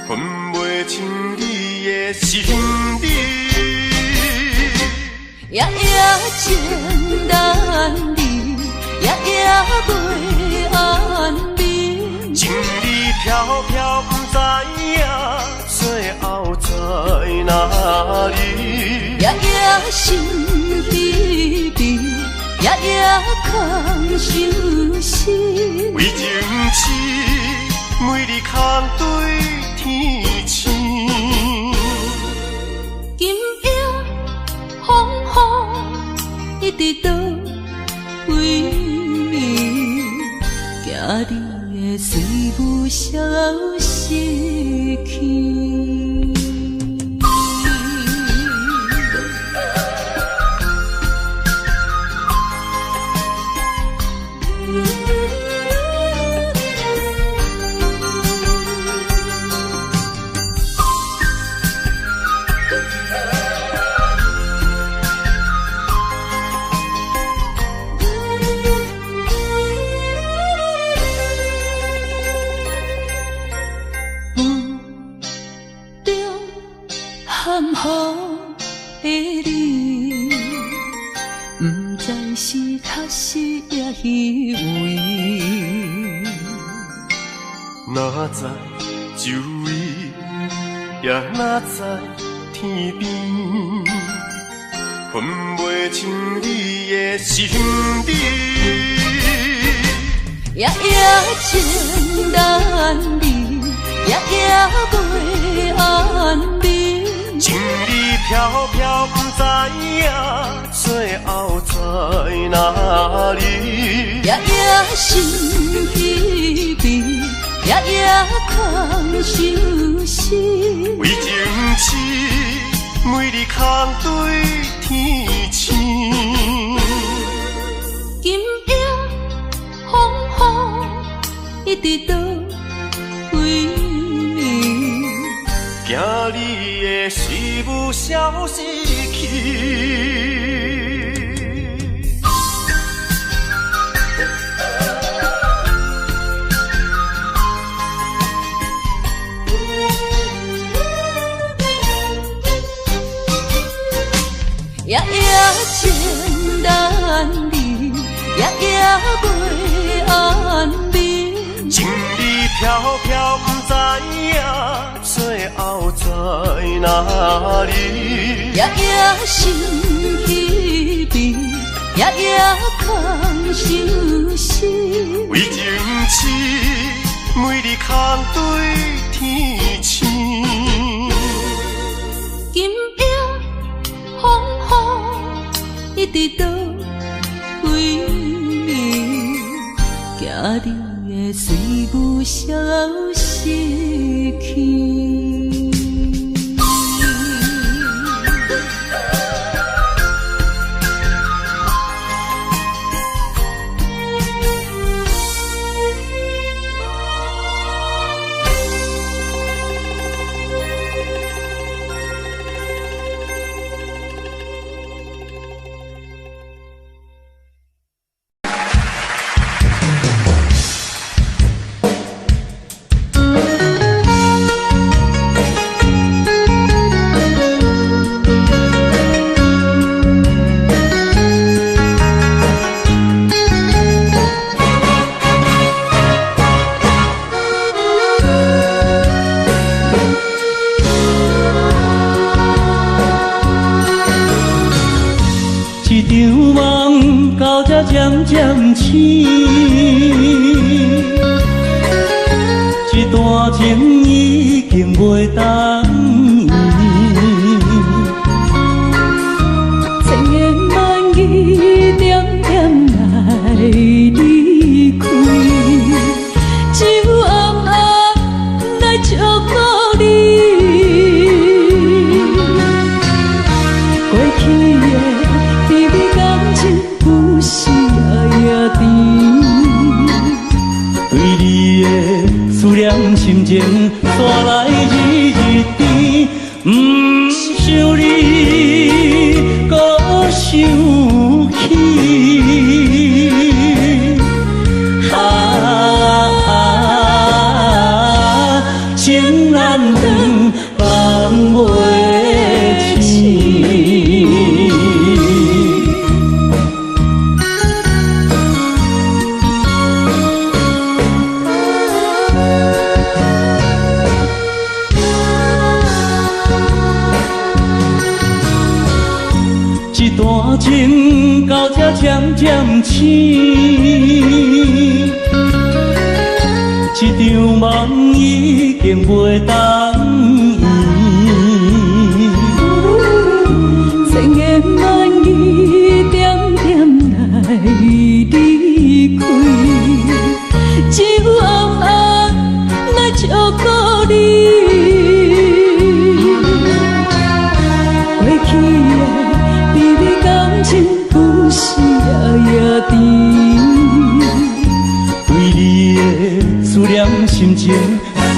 分袂清你的身影。夜夜情難離，夜夜袂安眠。情理飄飄，不知影最後在哪裡。夜夜心疲疲，夜夜空相思。為情痴，每日空對天星。今夜風雨一直落袂位暝，惊你的随雾消失去。雨的你，不知是确实抑虚伪。哪知周围，也哪知天边，分袂清你的心理。夜夜情难离，夜夜袂安眠。情理飘飘，不知影最后在哪里。夜夜心疲惫，夜夜空相思。为情痴，每日空对天星。今夜风雨一直倒位暝，惊你的思雾消失去。夜夜情难离，夜夜袂安眠。情理飘飘，不知影最后在哪里。夜夜心疲惫，夜夜空相思。为情痴，每日空对天星。今夜风雨一直倒位暝，惊你的随雾消失去。一场梦到这渐渐醒，一段情已经袂当圆。千言万语点点来离开，只有暗暗来祝福你。过去的甜蜜感情有时也甜。对你的思念心情，煞来日日甜。毋想你，阁想起。啊，情难断，放袂清。一段情到这渐渐醒，一场梦已经袂当圆。千言万语点点来离心情，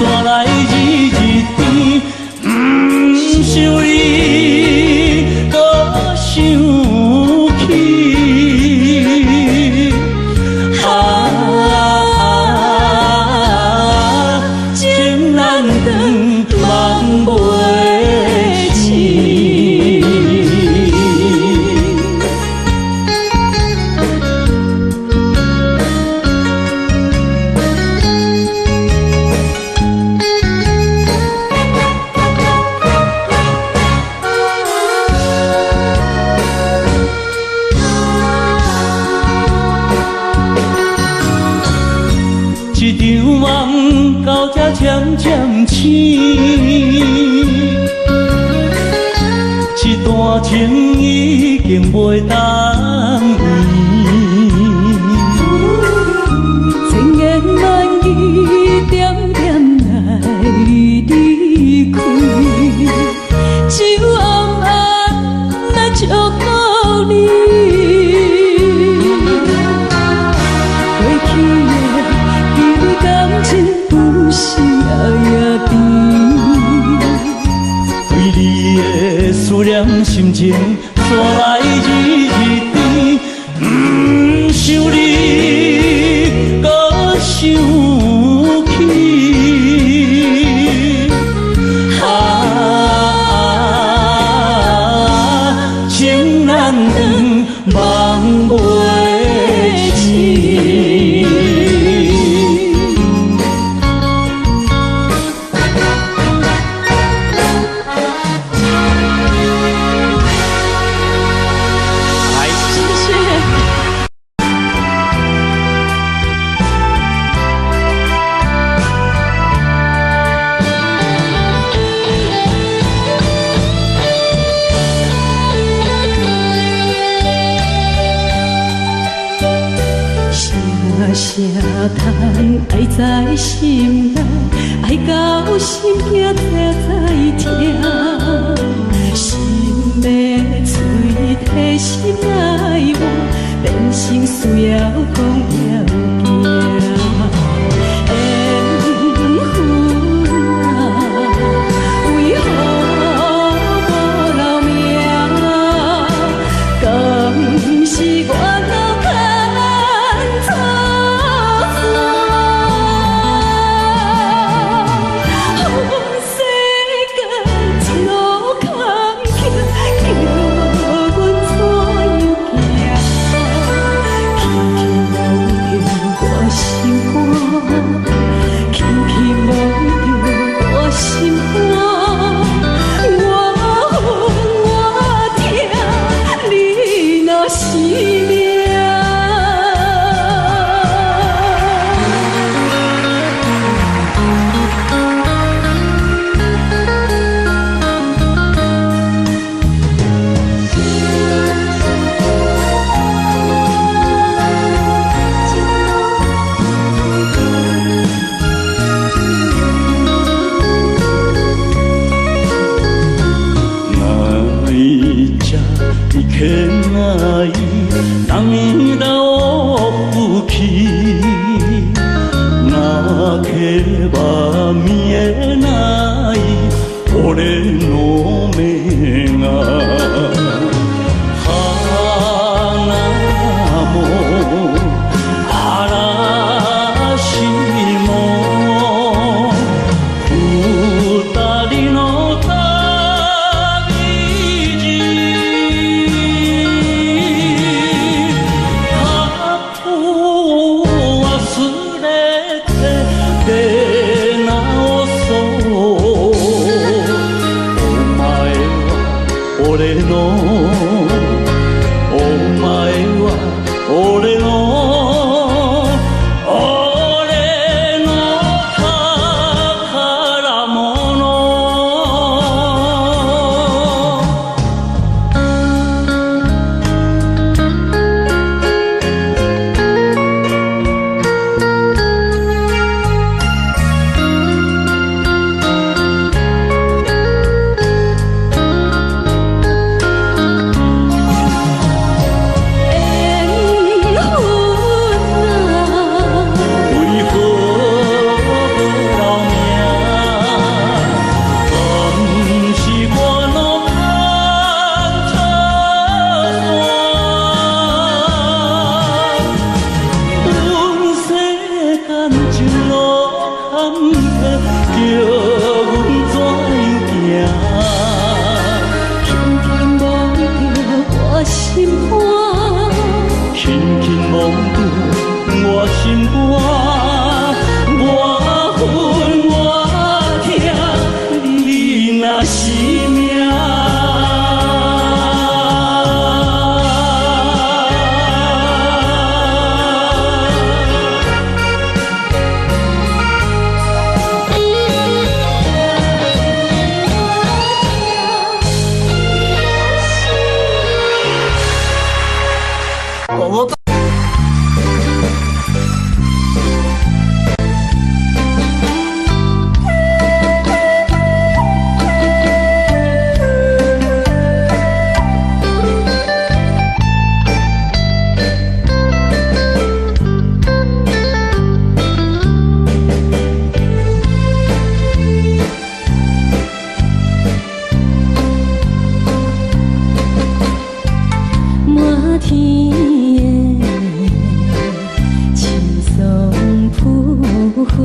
煞來日日甜。毋想你，閣想起。啊，情難斷，夢袂醒。一場夢到這漸漸醒，一段情已經袂當圓。千言萬語點點來離開，只有暗暗來祝福你。過去的滋味甘真有時也甜。對你的思念心情，煞來日日甜。毋想你，閣想起。啊，情難斷，夢袂醒。謝謝。聲聲嘆愛在心內，愛到心驚才知疼。心的喙提心愛我，變成需要講要行。緣分啊，為何無留名？敢是緣路牽錯線？世間一路坎坷，叫阮怎樣行？輕輕摸著我心肝，輕輕摸著我心肝，我恨我疼，你若是命。泣いちゃいけない涙を拭き泣けば見えない俺の目が花も嵐も二人の旅路心肝，我恨我疼，你若是命。滿天的青松浮雲，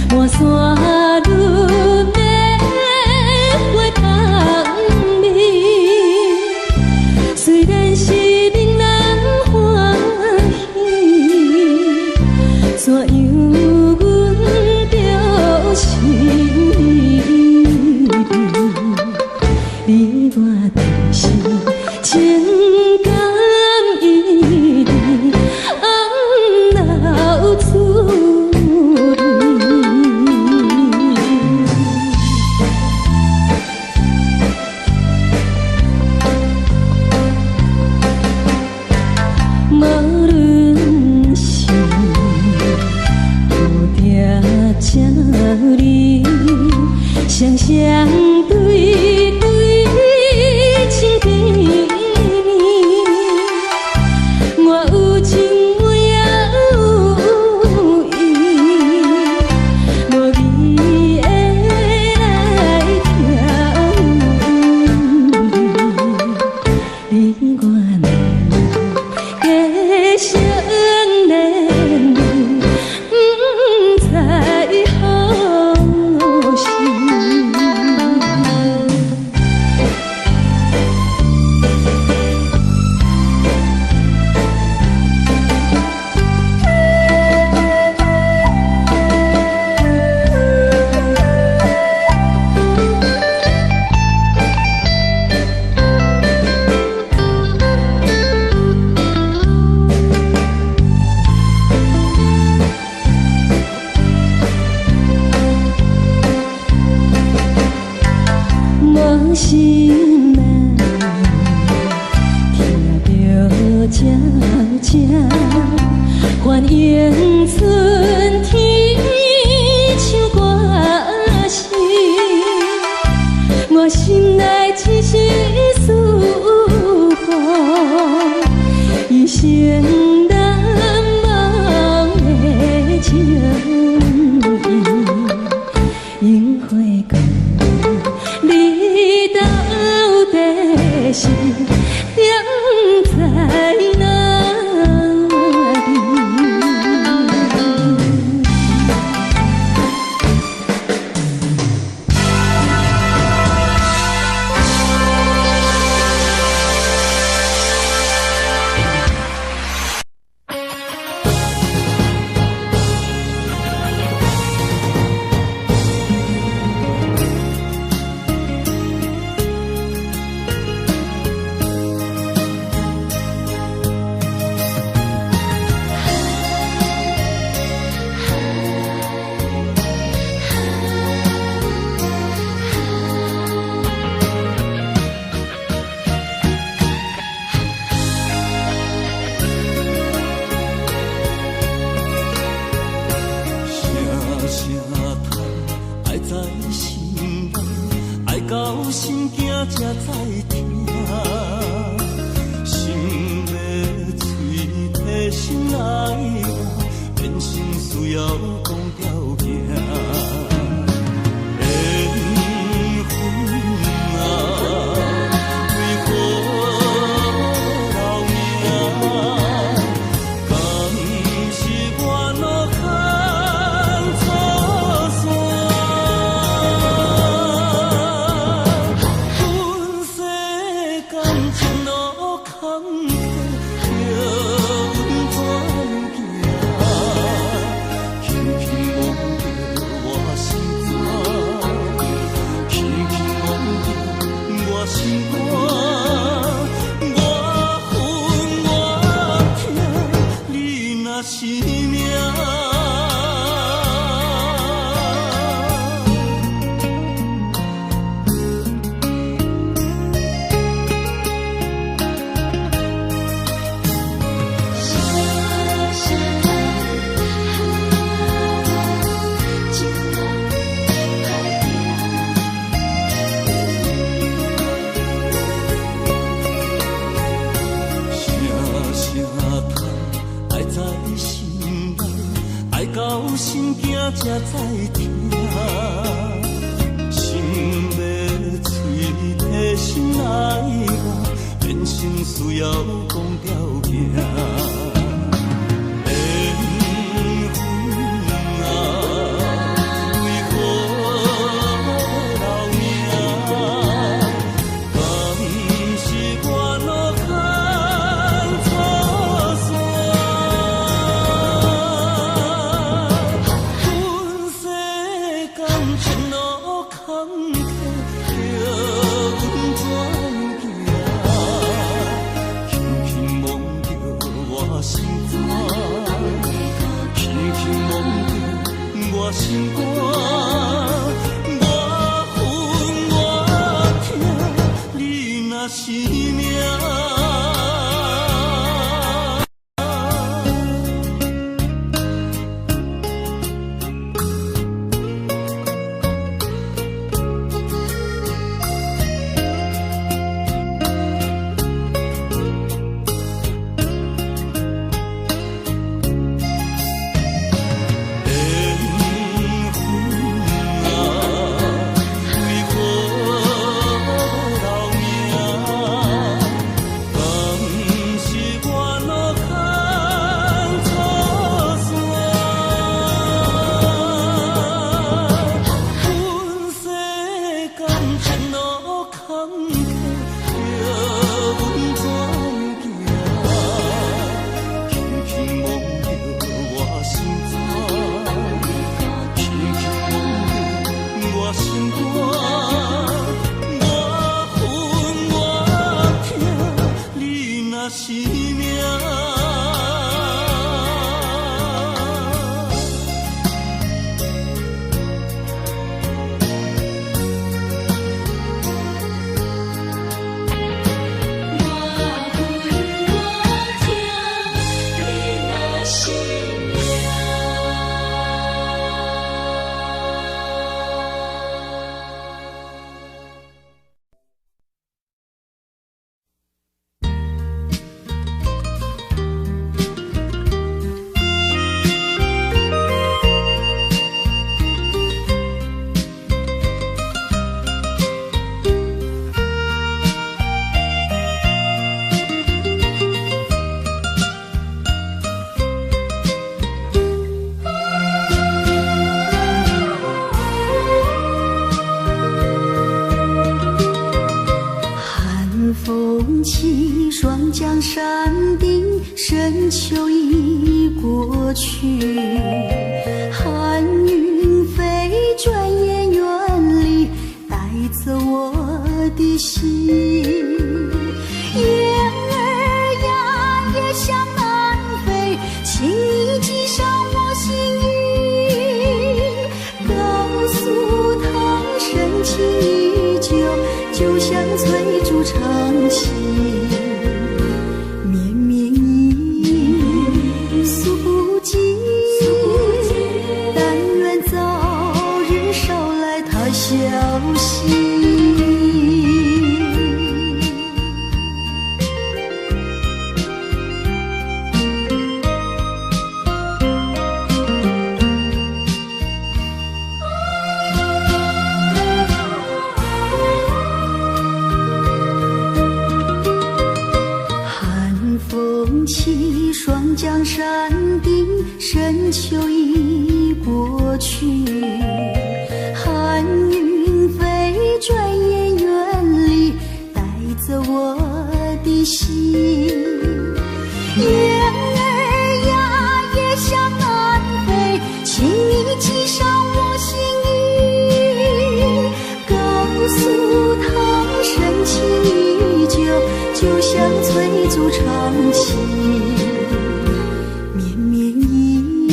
滿山女的花香味。雖然是闽人歡喜，怎樣阮著是你，你我就是情感依恋，暗流出泪。無論是雨定这里，双双對對親甜蜜。我有情我也有意，無義的來疼你我兩家相連理，不知何時。我心內聽著這這，歡迎春天唱歌聲，我心內一絲思慕，一生難忘的情意，樱花光。你到底是踮在哪里？聲聲叹，愛在心內，愛到心驚才知疼。心欲喙提心內話，人生需要講條件。緣分啊，為何留名？敢是我落空錯線？阮心惊才再疼。心欲喙提心爱我，人生需要讲条件。缘分啊，为何留名？敢是我路牵错线？阮世间情路坎坷，叫阮怎样行？轻轻摸著我心肝，轻轻摸著我心肝，我恨我疼，你若是命。缘分啊，为何留名？敢是我路牵错线？阮世间情路坎坷，叫阮怎样行？轻轻摸著我心肝，轻轻摸著我心肝，我恨我疼，你若是命。我恨我疼，你若是命。寒风起，双江山顶，深秋已过去。寒云飞，转眼远离，带走我的心。燕儿呀，也向南飞，请你系上我心意，告诉他深情依旧，就像翠竹长青。绵绵意，诉不尽，但愿早日捎来他消息。寒风起，双江山顶，深秋已过去。寒云飞，转眼远离，带走我的心。燕儿呀，也向南飞，请你系上我心意，告诉他深情依旧，就像翠竹长青。绵绵意，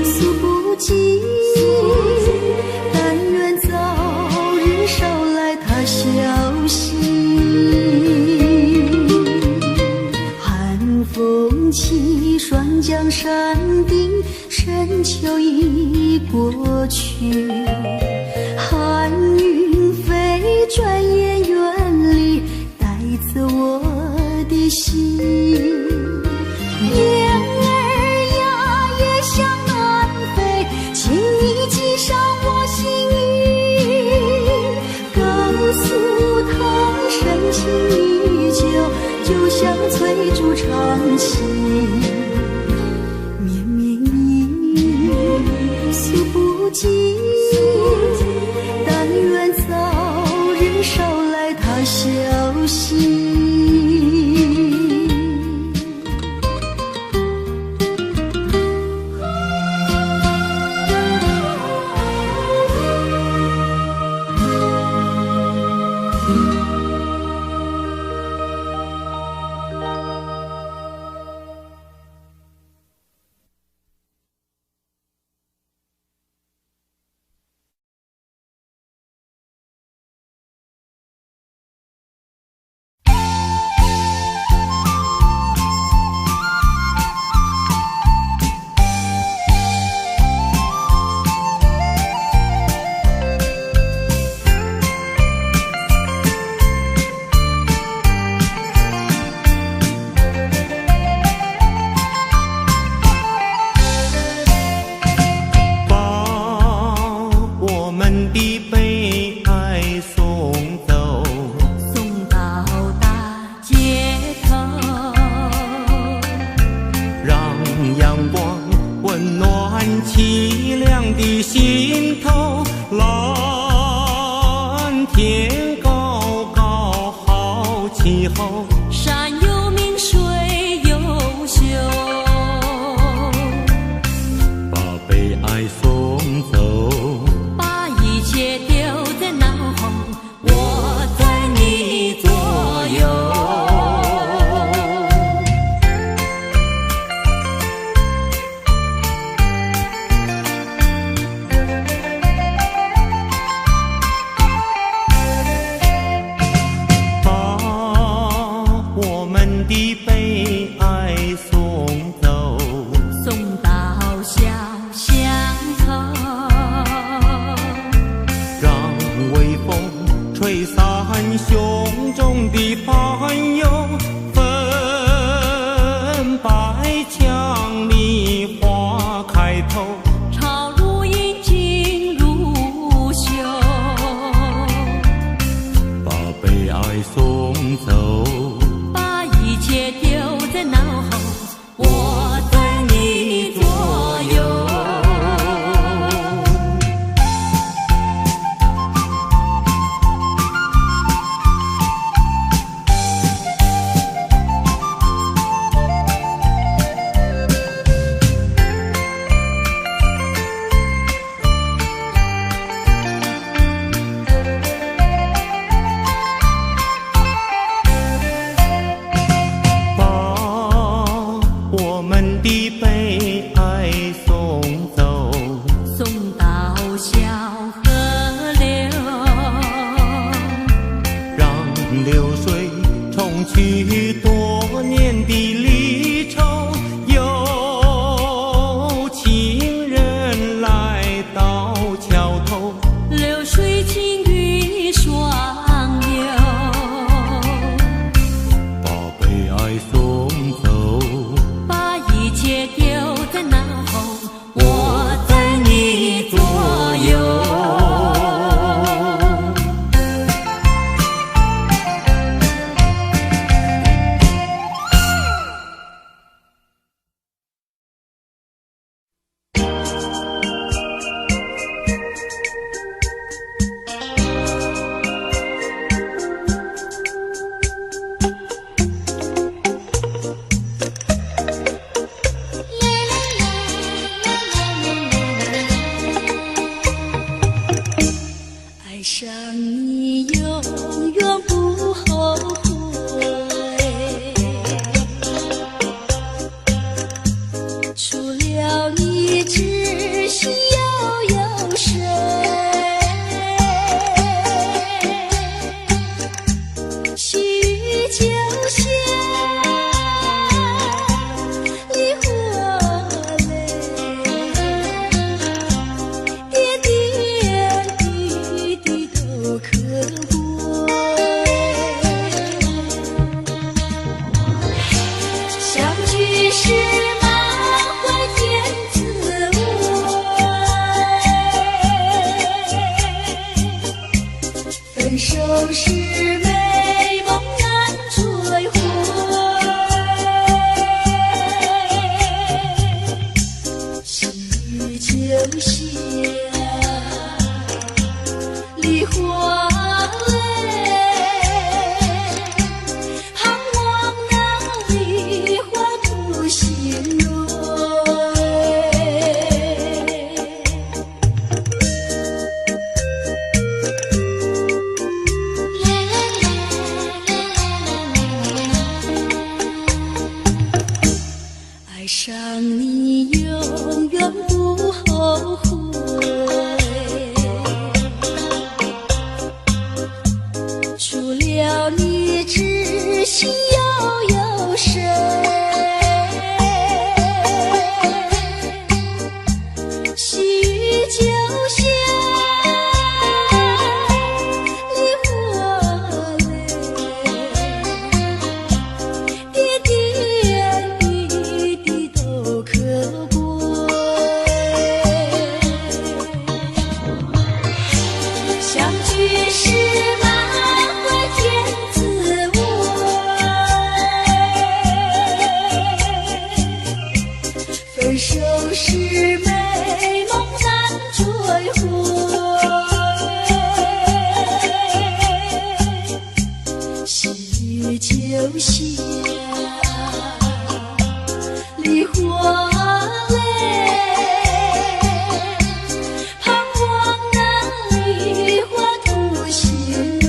诉不尽，但愿早日捎来他消息。寒风起，双江山顶，深秋已过去。寒云飞，转眼远离，带走我的心。燕儿呀，也向南飞，住长情，绵绵意诉不尽。但愿早日捎来他消息。分手时美梦难追回。上你永遠不後悔。除了你，知心又有誰？細雨就像梨花淚，點點滴滴都可貴。相聚時滿懷天滋味，分手時美夢難追回。細雨就像梨花淚，盼望那梨花吐新蕊。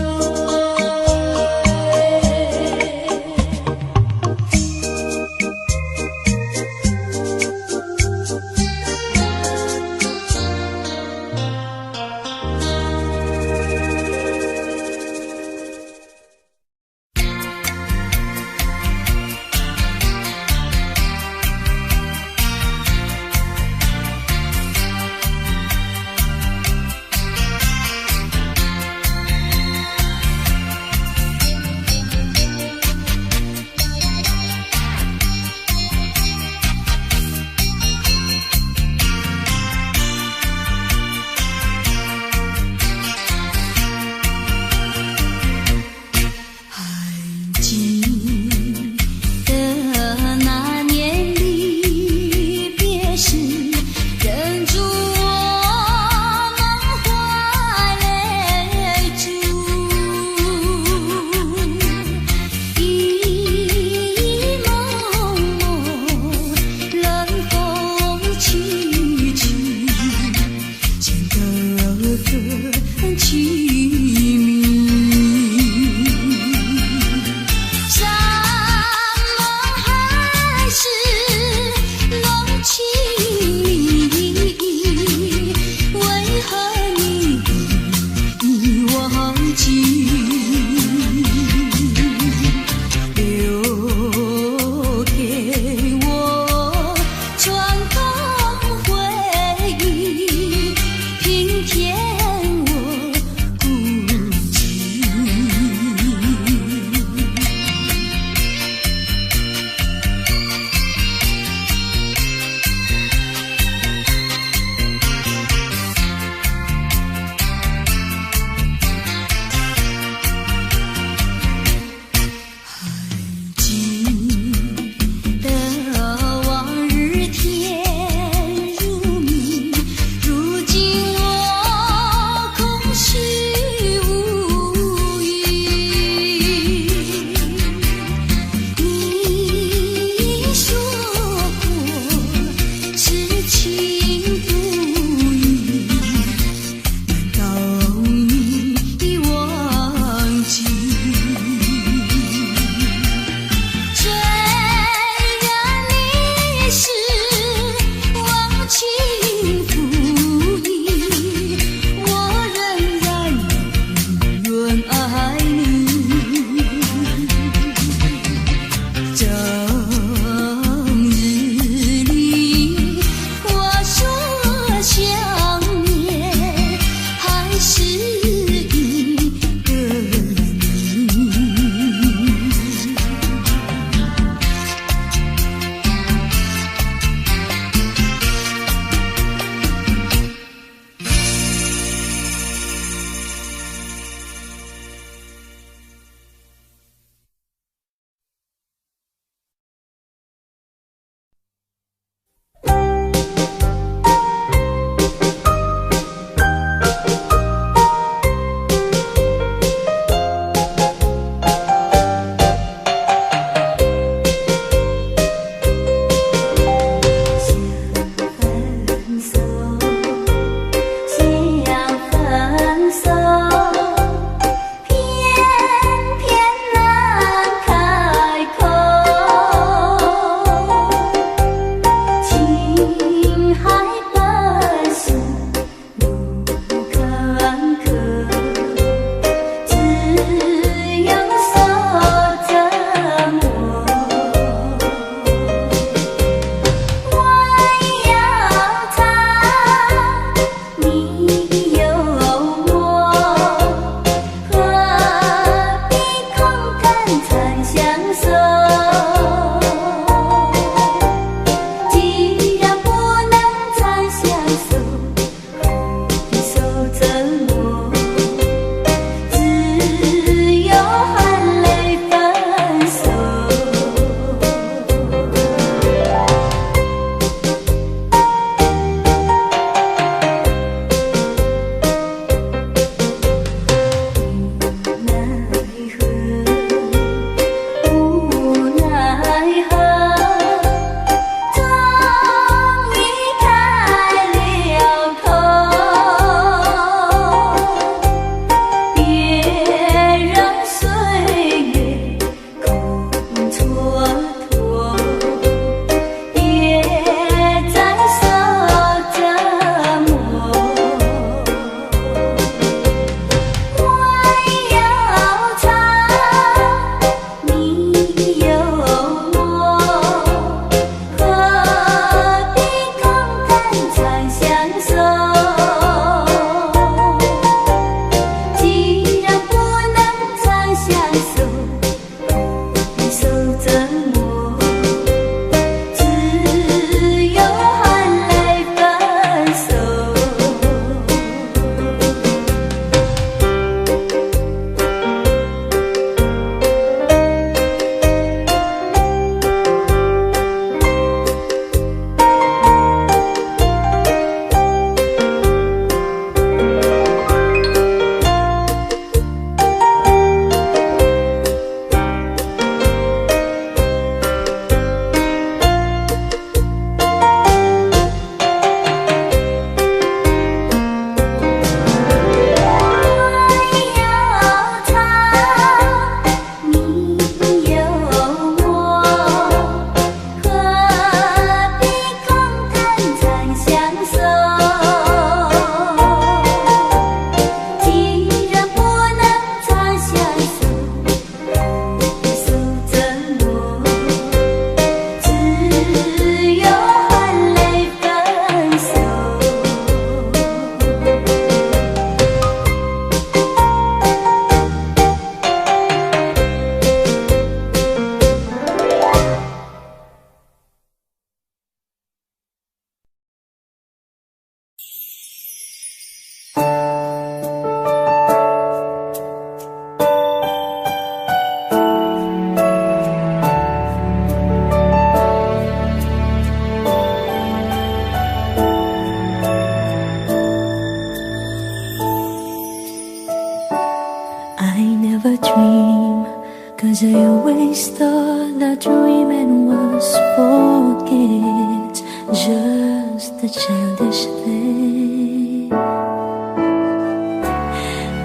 Childish thing.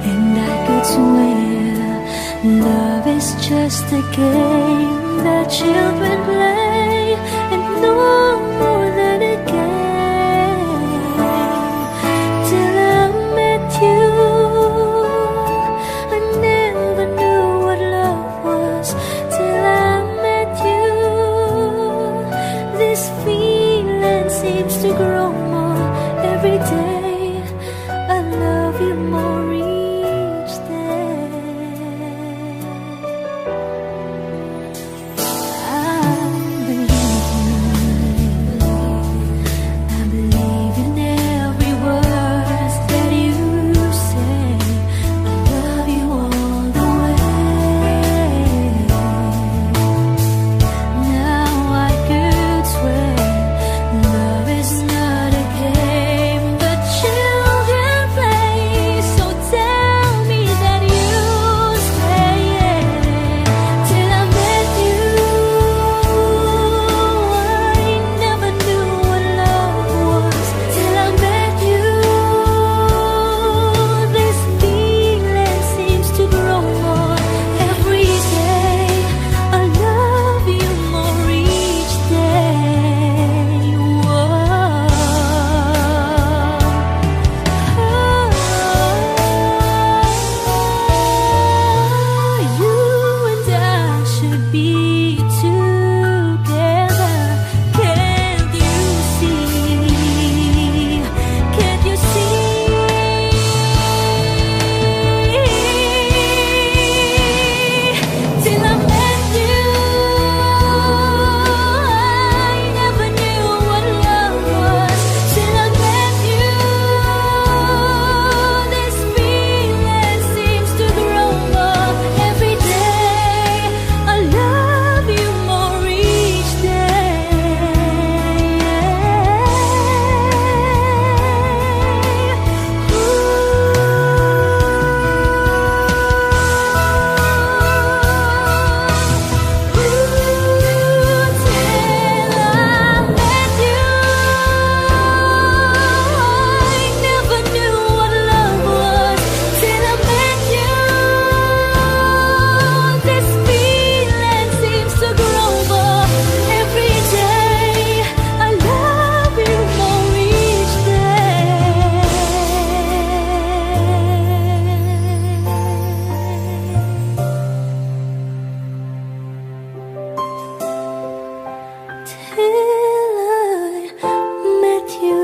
And I could swear love is just a game that children play, and no more than a game. Till I met you, I never knew what love was. Till I met you, this feeling seems to grow more every day. I love you more each day. I believe you. I believe in every word that you say. I love you all the way. Now I could swear love is not a game that children play. So tell me that you stay. Till I met you, I never knew what love was. Till I met you, this feeling seems to grow more every day. I love you more each day. Whoa. Oh, you and I should be together. Can't you see? Can't you see? Till I met you, I never knew what love was. Till I met you, this feeling seems to grow more every day. I love you more each day. Ooh, till I met you, I never knew what love was. Till I met you, this feeling seems to grow more every day. I love you more each day. Till I met you.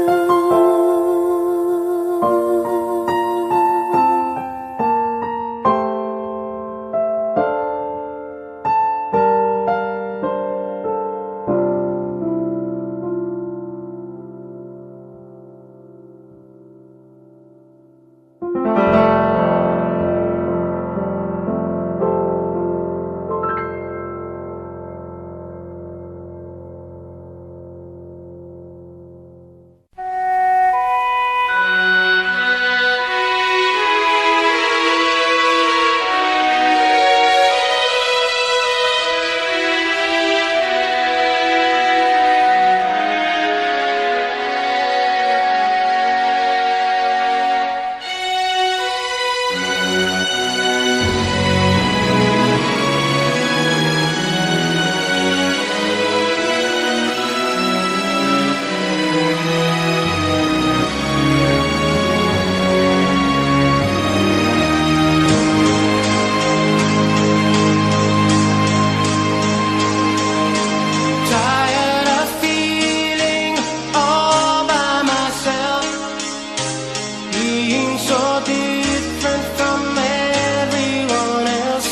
Tired of feeling all by myself, being so different from everyone else.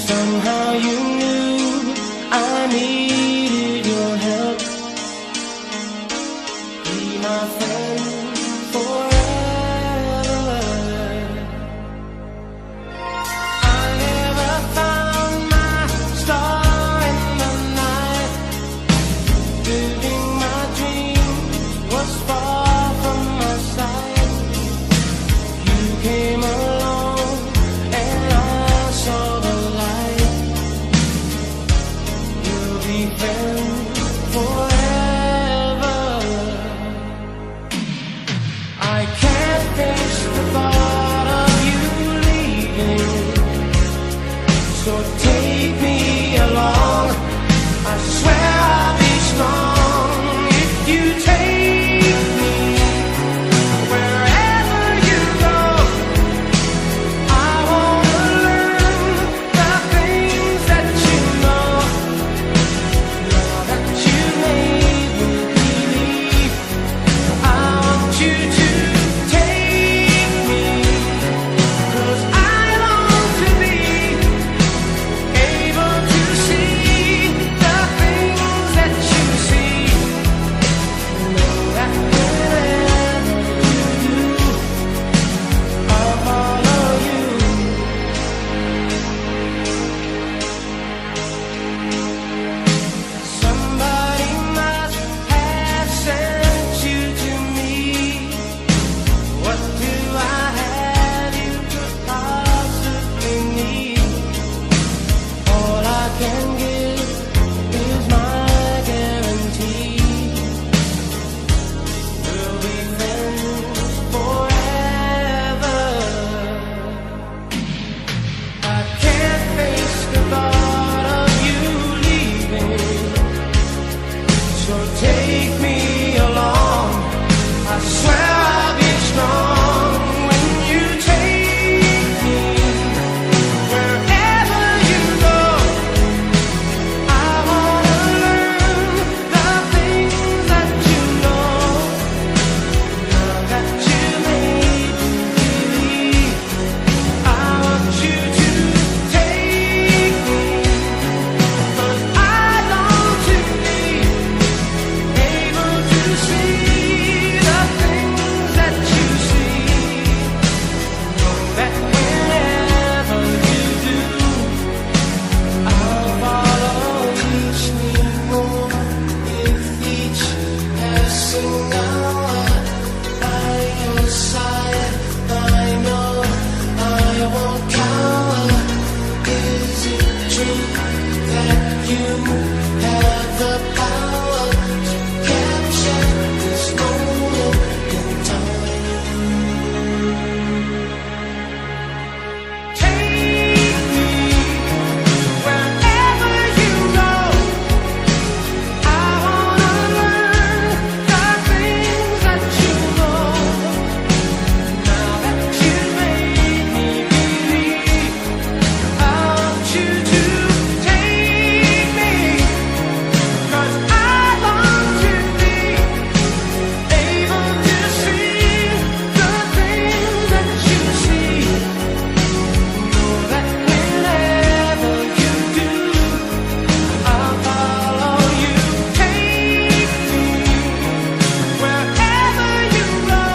Somehow you knew I needed your help. Be my friend forever. I never found my star in the night. Living my dreams was far from my sight. You came along and I saw the light. We'll be friends forever. So take me along. I swear I'll be strong when you take me wherever you go. I wanna learn the things that you know. Now that you made me believe, I want you to take me. 'Cause I long to be able to see the things that you see. Know that whenever you do, I'll follow. Teach me more with each passing hour. By your side, I know I won't cower. Is it true that you have the power to capture this moment in time? Take me wherever you go. I wanna learn the things that you know. Now that you made me believe, I want you to take me. 'Cause I long to be able to see the things that you see. Know that whenever you do, I'll follow you. Take me wherever you go.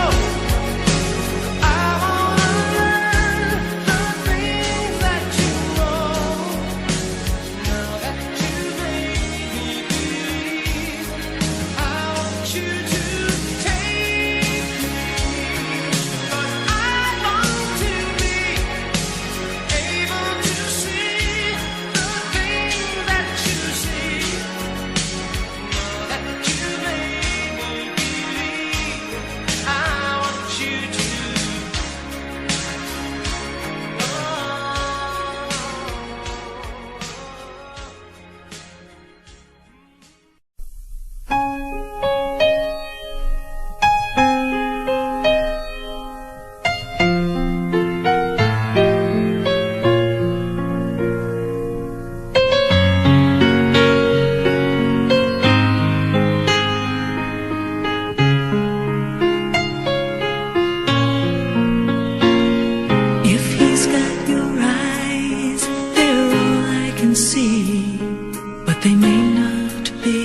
I wanna learn the things that you know. Now that you made me believe, I want you to take me. 'Cause I long to be able to see the things that you see. Now that you made me believe, I want you to. If he's got your eyes, they're all I can see, but they may not be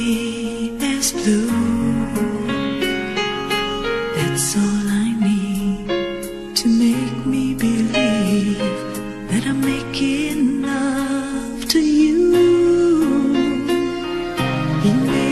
as blue. That's all I need to make me believe that I'm making love to you. He may